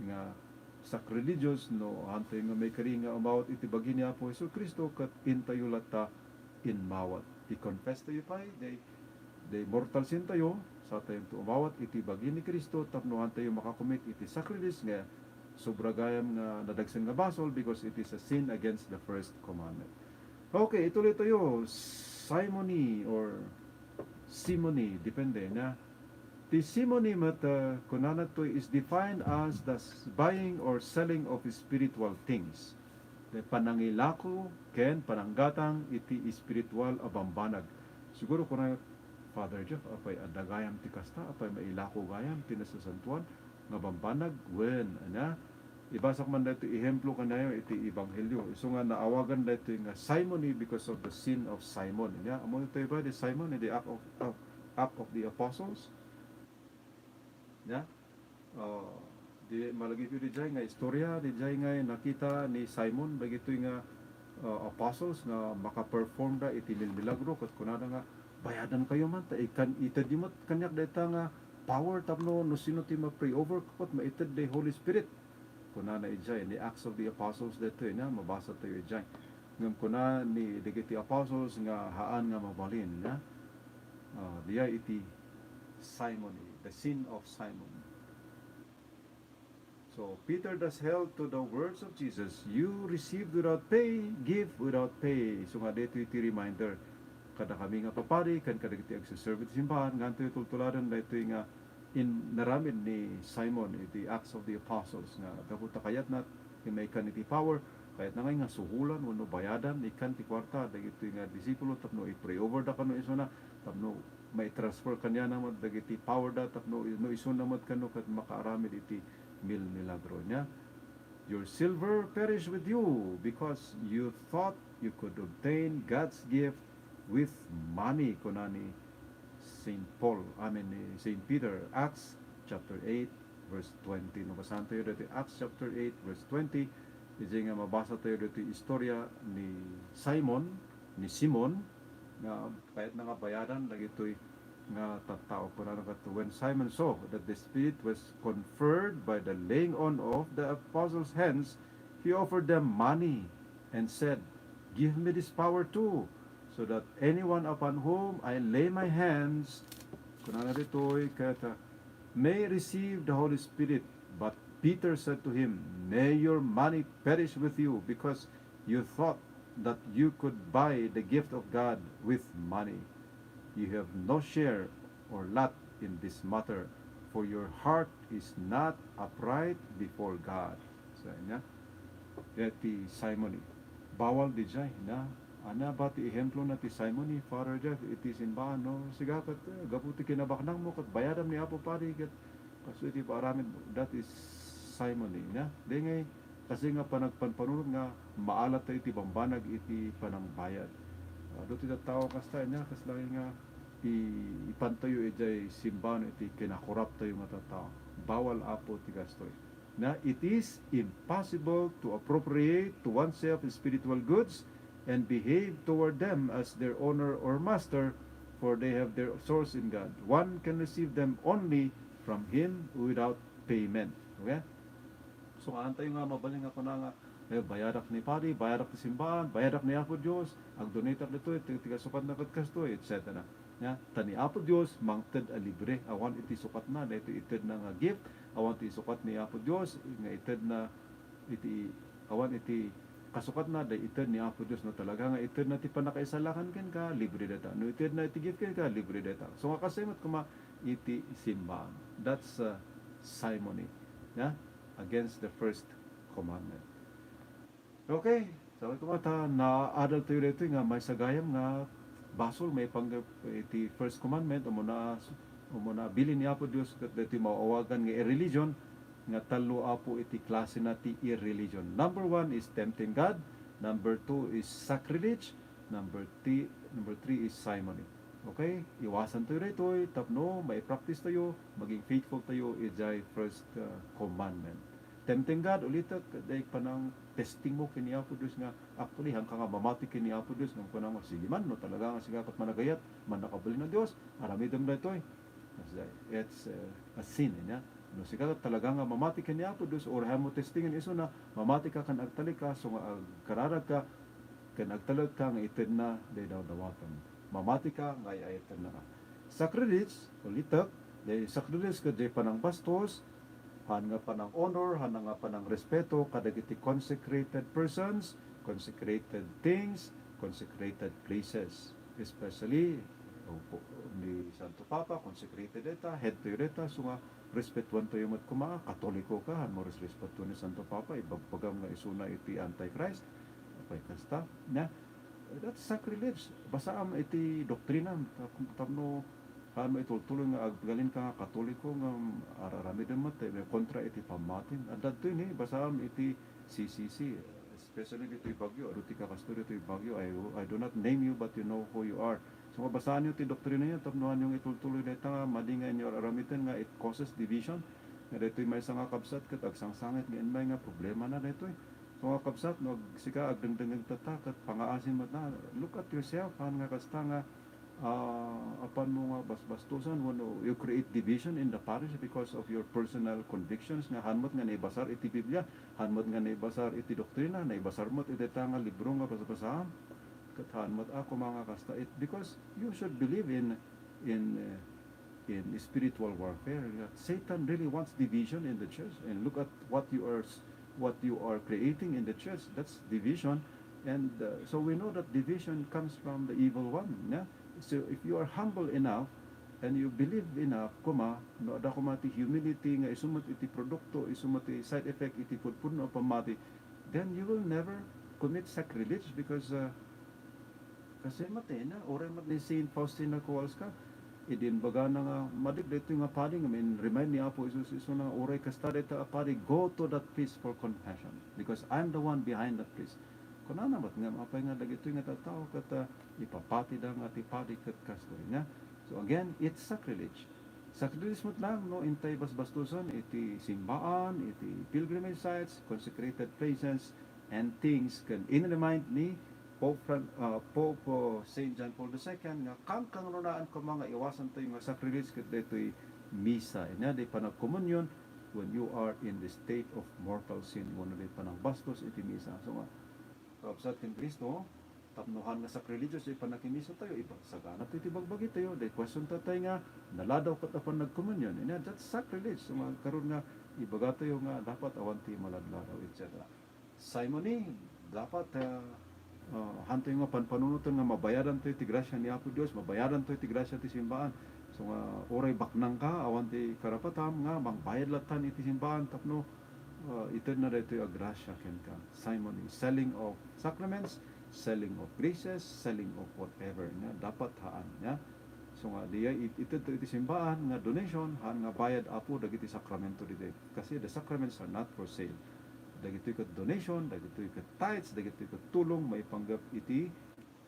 nga sacrilegious no haantayo nga maikari nga umawat iti bagi ni Apo Jesu-Cristo ket intayo latta inmawat. I-confess tayo pay, diay, diay mortal sin tayo, satayonto umawat iti bagi ni Cristo tapno haantayo makakomit iti sacrilegious nga sobra gayam nga nadagsen nga basol because it is a sin against the first commandment. Okay, ituloy tayo. Simony or simony, depende na. Ti simony met, uh, kunana toy is defined as the s-, buying or selling of spiritual things. The panangilako ken pananggatang iti spiritual a bambanag. Siguro kuna, Father Jeff, apay adda gayam ti kasta, apay mailako gayam ti nasasantuan nga bambanag? Wen, ania? Ibasak man daytoy ehemplo kaniayo iti Ebanghelio. Isu nga naawagan daytoy nga simony because of the sin of Simon. Ania? Ammo daytoy ba di Simon, di Act of, of, Act of the Apostles? Ania? Ah, di malagipyo diay nga istorya, diay nga nakita ni Simon dagitoy nga, ah, apostles nga makaperform da iti milmilagro, ket kunada nga, "Bayadankayo man, ta ikan-, itedyo met kaniak dayta nga power tapno no sino ti ma-pray over ket maited diay Holy Spirit." Kunana idiay, ni Acts of the Apostles daytoy, na mabasa tayo idiay. Ngem kuna ni dagiti apostles nga haan nga mabalin, na, ah, diay iti Simon, the sin of Simon. So, Peter thus held to the words of Jesus, "You received without pay, give without pay." So nga, daytoy ti reminder kadakami nga papadi, ken kadagiti agseserbi ti simbahan, nga antoy tultuladen daytoy nga inaramid ni Simon iti Acts of the Apostles, nga gapu ta kayatna ti maikan iti power, kayatna ngay nga suholan wenno bayadan, ikan ti kuarta dagitoy nga disipulo tapno i-pray over da kano isuna, tapno mai-transfer kaniana met dagiti power da tapno no isuna met kano ket makaaramid iti milmilagro niya. "Your silver perish with you, because you thought you could obtain God's gift with money," kuna ni Saint Paul, I mean, ni Saint Peter, Acts chapter eight, verse twenty. No, basahan tayo dati, Acts chapter eight, verse twenty. Iti nga mabasa tayo dati istorya ni Simon, ni Simon, nga kayatna nga bayadan dagitoy nga tattao. Kunana ket, "When Simon saw that the Spirit was conferred by the laying on of the apostles' hands, he offered them money and said, 'Give me this power too, so that anyone upon whom I lay my hands,'" kunana ditoy ket, uh, "may receive the Holy Spirit." But Peter said to him, "May your money perish with you, because you thought that you could buy the gift of God with money. You have no share or lot in this matter, for your heart is not upright before God." So, ania? Iti Simon, eh. Bawal diay, na? Ania ba ti ehemplo na ti Simon, eh, Father Jeff, iti simbahan, no? Siga ket, eh, gapu ti kinabaknangmo, ket bayadam ni Apo Padi, ket kastoy ti paaramid, that is Simon, eh, na? Di ngay, kasi nga panagpanpanunot nga maalat tayo iti bambanag iti panangbayad. Adu ti tattao kasta, ania, kas lagi nga i-, ipantayo idiay simbahan iti kinakurap tayo nga tattao. Bawal, Apo, ti kastoy. Na it is impossible to appropriate to oneself spiritual goods and behave toward them as their owner or master, for they have their source in God. One can receive them only from Him without payment. Okay? So, haantayo nga mabalin nga kuna nga, eh, bayadak ni padi, bayadak ti simbaan, bayadak ni Apo Dios, agdonateak ditoy, ti, ti kasukatna ket kastoy, et cetera. Ya, ta ni Apo Dios mangted a libre, awan iti sukatna, daytoy itedna nga gift, awan ti sukat ni Apo Dios nga itedna iti, awan iti kasukatna, day ited ni Apo Dios. No talaga nga itedna ti pannakaisalakan kenka, libre dayta. No itedna iti gift kenka, libre dayta. So, nga kasay met koma iti simbaan. That's, uh, simony. Ya? Against the first commandment. Okay, sabi ko ta, naadal tayo dito nga maysa gayam nga basol maipanggep iti first commandment, umuna, umuna bilin ni Apo Dios ket dito maawagan nga irreligion, nga tallo, Apo, iti klase na ti irreligion. Number one is tempting God, number two is sacrilege, number three, number three is simony. Okay? Iwasan tayo daytoy tapno maipractice tayo, maging faithful tayo idiay first, uh, commandment. Tempting God, ulitek, day panang testing mo ken ni Apo Dios nga, actually, haanka nga mamati ken ni Apo Dios, ngem kuna mo, "Sige man, no talaga nga sika ket managayat, mannakabalin a Dios, aramidem daytoy." It's, uh, a sin, ania? No sika ket talaga nga mamati ken ni Apo Dios, uray haanmo testingen isuna, mamati ka ken agtalek ka, so nga agkararag ka, ken agtalek ka nga itedna day dawdawatem. Mamati ka nga ay-ayatenna ka. Sacrilege, ulitek, day sacrilege ket day panangbastos, haan nga panang-honor, haan nga panangrespeto kadagiti consecrated persons, consecrated things, consecrated places. Especially, opo, ni Santo Papa, consecrated dayta, head tayo dayta, so nga, respetuan tayo met koma, Katoliko ka, haan mo res-, respetuan ni Santo Papa, ibagbagam nga isuna iti Antichrist, apay kasta, na? That's sacrilege. Basaam iti doktrinam, tap-, tapno, haan mo itultuloy nga agbalin ka nga Katoliko, nga ar-, aramidem met, eh, kontra iti pammatim. Adda daytoy ni, basaam iti C C C, especially ditoy Baguio, adu ti kakastoy ditoy Baguio. I, I do not name you, but you know who you are. So, nga basaanyo ti doktrinayo, tapno haanyo nga itultuloy dayta nga madi nga inyo aramiden nga it causes division. Nga daytoy maysa nga kabsat ket agsangsangit nga immay nga problemana daytoy. So, nga kabsat, no ag-, sika agdengdengngeg tatta ket pangaasim met na, look at yourself, haan nga kasta nga, ah, apan mo nga basbastosan, wenno you create division in the parish because of your personal convictions nga haan met nga naibasar iti Biblia, haan met nga naibasar iti doktrina, naibasar met iti ta nga libro nga basbasaam. Ket haan met a koma nga kasta it, because you should believe in, in, uh, in spiritual warfare. Satan really wants division in the church. And look at what you are s-, what you are creating in the church. That's division. And, uh, so we know that division comes from the evil one. Yeah? So if you are humble enough and you believe enough, koma, no, adda koma ti humility nga isu met iti produkto, isu met ti side effect iti pudpudno a pammati, then you will never commit sacrilege because, uh, kasi matena, uray met ni Saint Faustina Kowalska, idi imbagana nga, madi daytoy nga padi nga min-remind ni Apo Jesus, isuna nga, "Uray kasta dayta a padi, go to that priest for confession, because I'm the one behind that priest." Kunana met nga, apay nga dagitoy nga tattao ket, ah, ipapatida nga ti padi ket kastoy, nia? So again, it's sacrilege. Sacrilege met lang no intay basbastosen iti simbaan, iti pilgrimage sites, consecrated places, and things ken in-remind ni Pope Fran-, ah, Pope, oh, Saint John Paul the Second nga kankangrunaan koma nga iwasantayo nga sacrilege ket daytoy misa. Ania, di panagkomunion when you are in the state of mortal sin, wenno di panangbastos iti misa. So nga, kabsat ken Cristo, tapno haan nga sacrilegious ti pannakimisa tayo, ipagsagana tayo ti bagbagi tayo, day question ta tayo nga naladaw ket apan nagkomunion. Ania, that's sacrilege. So, nga, karon nga, ibaga tayo nga dapat awan ti maladladaw, et cetera. Simony, dapat, ah, ah, haan tayo nga panpanunoten nga mabayadan tayo ti gracia ni Apo Dios, mabayadan tayo ti gracia ti simbaan. So, nga, uray baknang ka, awan ti karapatam nga mangbayad lattan iti simbaan tapno, ah, itedna daytoy a gracia kenka. Simony, selling of sacraments, selling of graces, selling of whatever, nia, dapat haan, nia. So nga, diay it-, itedto iti simbaan nga donation, haan nga bayad, Apo, dagiti sakramento ditoy. Kasi the sacraments are not for sale. Dagitoy ket donation, dagitoy ket tithes, dagitoy ket tulong maipanggep iti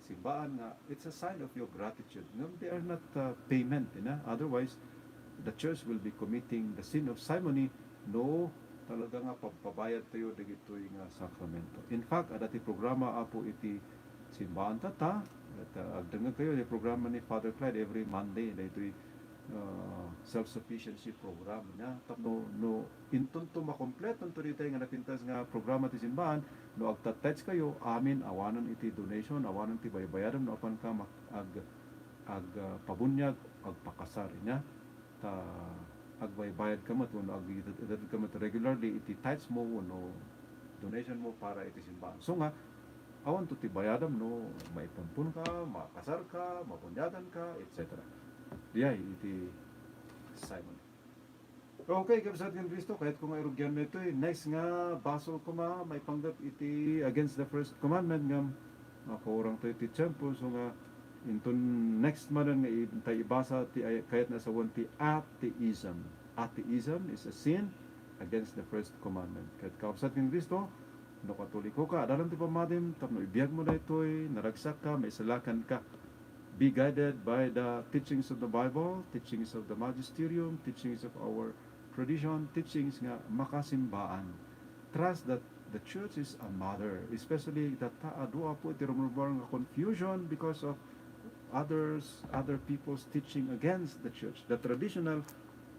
simbaan nga it's a sign of your gratitude. Ngem they are not, uh, payment, ina. Otherwise, the church will be committing the sin of simony no talaga nga pagpabayad tayo dagitoy nga sakramento. In fact, adda ti programa, Apo, iti simbaan tatta, et, uh, agdengngeg kayo ti programa ni Father Clyde every Monday, daytoy ah, self-sufficiency program niya. Tapno, no, inton to makompleto to ditoy nga napintas nga programa ti simbaan, no agta-tithes kayo, amin, awanan iti donation, awanan ti baybayadam no apan ka mak-, ag-, ag-, ah, pabuniag, agpakasar niya. Ta agbaybayad ka met, wenno ag-, ag-, ka met regularly iti tithes mo, wenno donation mo para iti simbaan. So nga, awan to ti bayadam no maipumpon ka, makasar ka, mabuniagan ka, et cetera. Diay iti Simon. Okay, kabsat ken Cristo, kayat ko nga irugian mo itoy. Next nga basol koma, maipanggep iti against the first commandment nga makurang to iti tiempo. So nga, inton next manen nga i-, tay ibasa ti ay-, kayat nga sawen ti atheism. Atheism is a sin against the first commandment. Kayat kabsat ken Cristo, no Katoliko ka, adalan ti pammatim, tapno ibiag mo daytoy, naragsak ka, maisalakan ka. Be guided by the teachings of the Bible, teachings of the magisterium, teachings of our tradition, teachings nga makasimbaan. Trust that the church is a mother, especially that ta adu apo iti rumrumuar nga confusion because of others, other people's teaching against the church, the traditional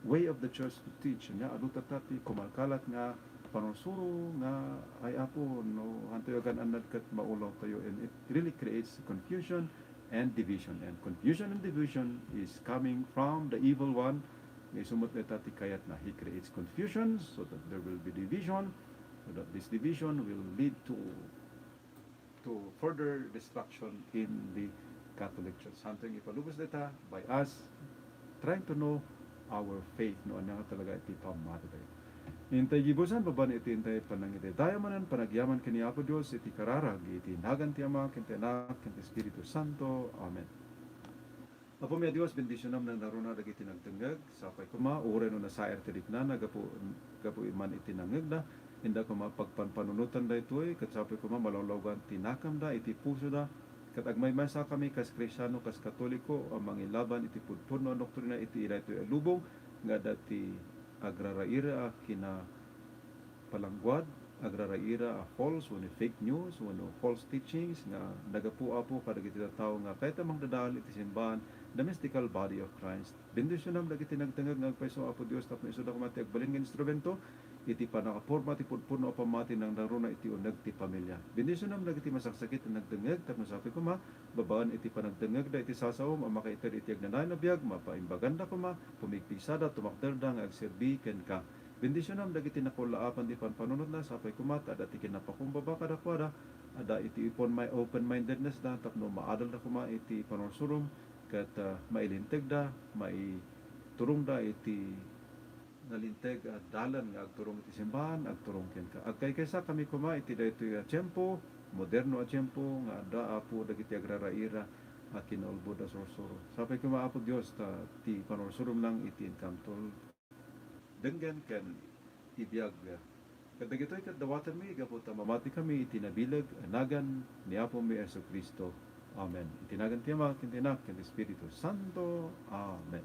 way of the church to teach. Nga adu tatta ti kumalkalat nga panursuro nga, ay apo, no, hantoy agan-annad ket maulaw tayo, and it really creates confusion and division. And confusion and division is coming from the evil one. Nga isu met dayta ti kayatna. He creates confusion so that there will be division, so that this division will lead to to further destruction in the Catholic Church. Hanto nga ipalubos dayta by us trying to know our faith, no ania nga talaga iti pammati tayo. Intay gibusan, babaen iti intay panangitay. Daydayaw manen panagyaman ken ni Apo Dios iti kararag, iti nagan ti Ama, ken ti Anak, ken ti Espiritu Santo. Amen. Apo mi a Dios, bendisionam nangngaruna dagiti nagdengngeg. Sapay koma, uray no nasair ti riknana gapu, gapu man iti nangngegda, inda koma pagpanpanunotan daytoy, ket sapay koma malawlawgan ti nakemda iti pusoda, ket agmaymaysakami kas Kristiano, kas Katoliko a mangilaban iti pudpudno a doktrina iti daytoy a lubong nga adda ti agraraira a kina palangguad, agraraira a false wenno fake news wenno false teachings nga nagapu, Apo, kadagiti tattao nga kayat a mangdadael iti simbaan, the mystical body of Christ. Bendisionam dagiti nagdengngeg nga agpayso, Apo Dios, tapno isuda koma ti agbalin nga instrumento iti panakaporma ti pudpudno a pammati nangngaruna iti uneg ti pamilya. Bendisionam dagiti masaksakit a nagdengngeg tapno sapay koma, babaen iti panagdengngegda iti sasaom a makaited iti agnanayon a biag, mapaimbaganda koma, pumigpigsada, tumakderda nga agserbi kenka. Bendisionam dagiti nakullaapan ti panpanunotna, sapay koma ta adda ti kinnapakumbaba kadakuada, adda iti open mi-, open-mindednessda tapno maadalda koma iti panursurom ket, ah, mailintegda, maiturongda iti nalinteg a dalan nga agturong iti simbaan, agturong kenka. Agkaykaysakami koma iti daytoy a tiempo, moderno a tiempo, nga adda, Apo, dagiti agraraira a kinaulbod a sursuro. Sapay koma, Apo Dios, ta ti panursuromna iti inkamto denggen ken ibiag. Ket dagitoy ket dawatenmi gapu ta mamatikami iti nabileg a nagan ni Apomi Jesu-Cristo. Amen. Iti nagan ti Ama, ken ti Anak, ken ti Espiritu Santo. Amen.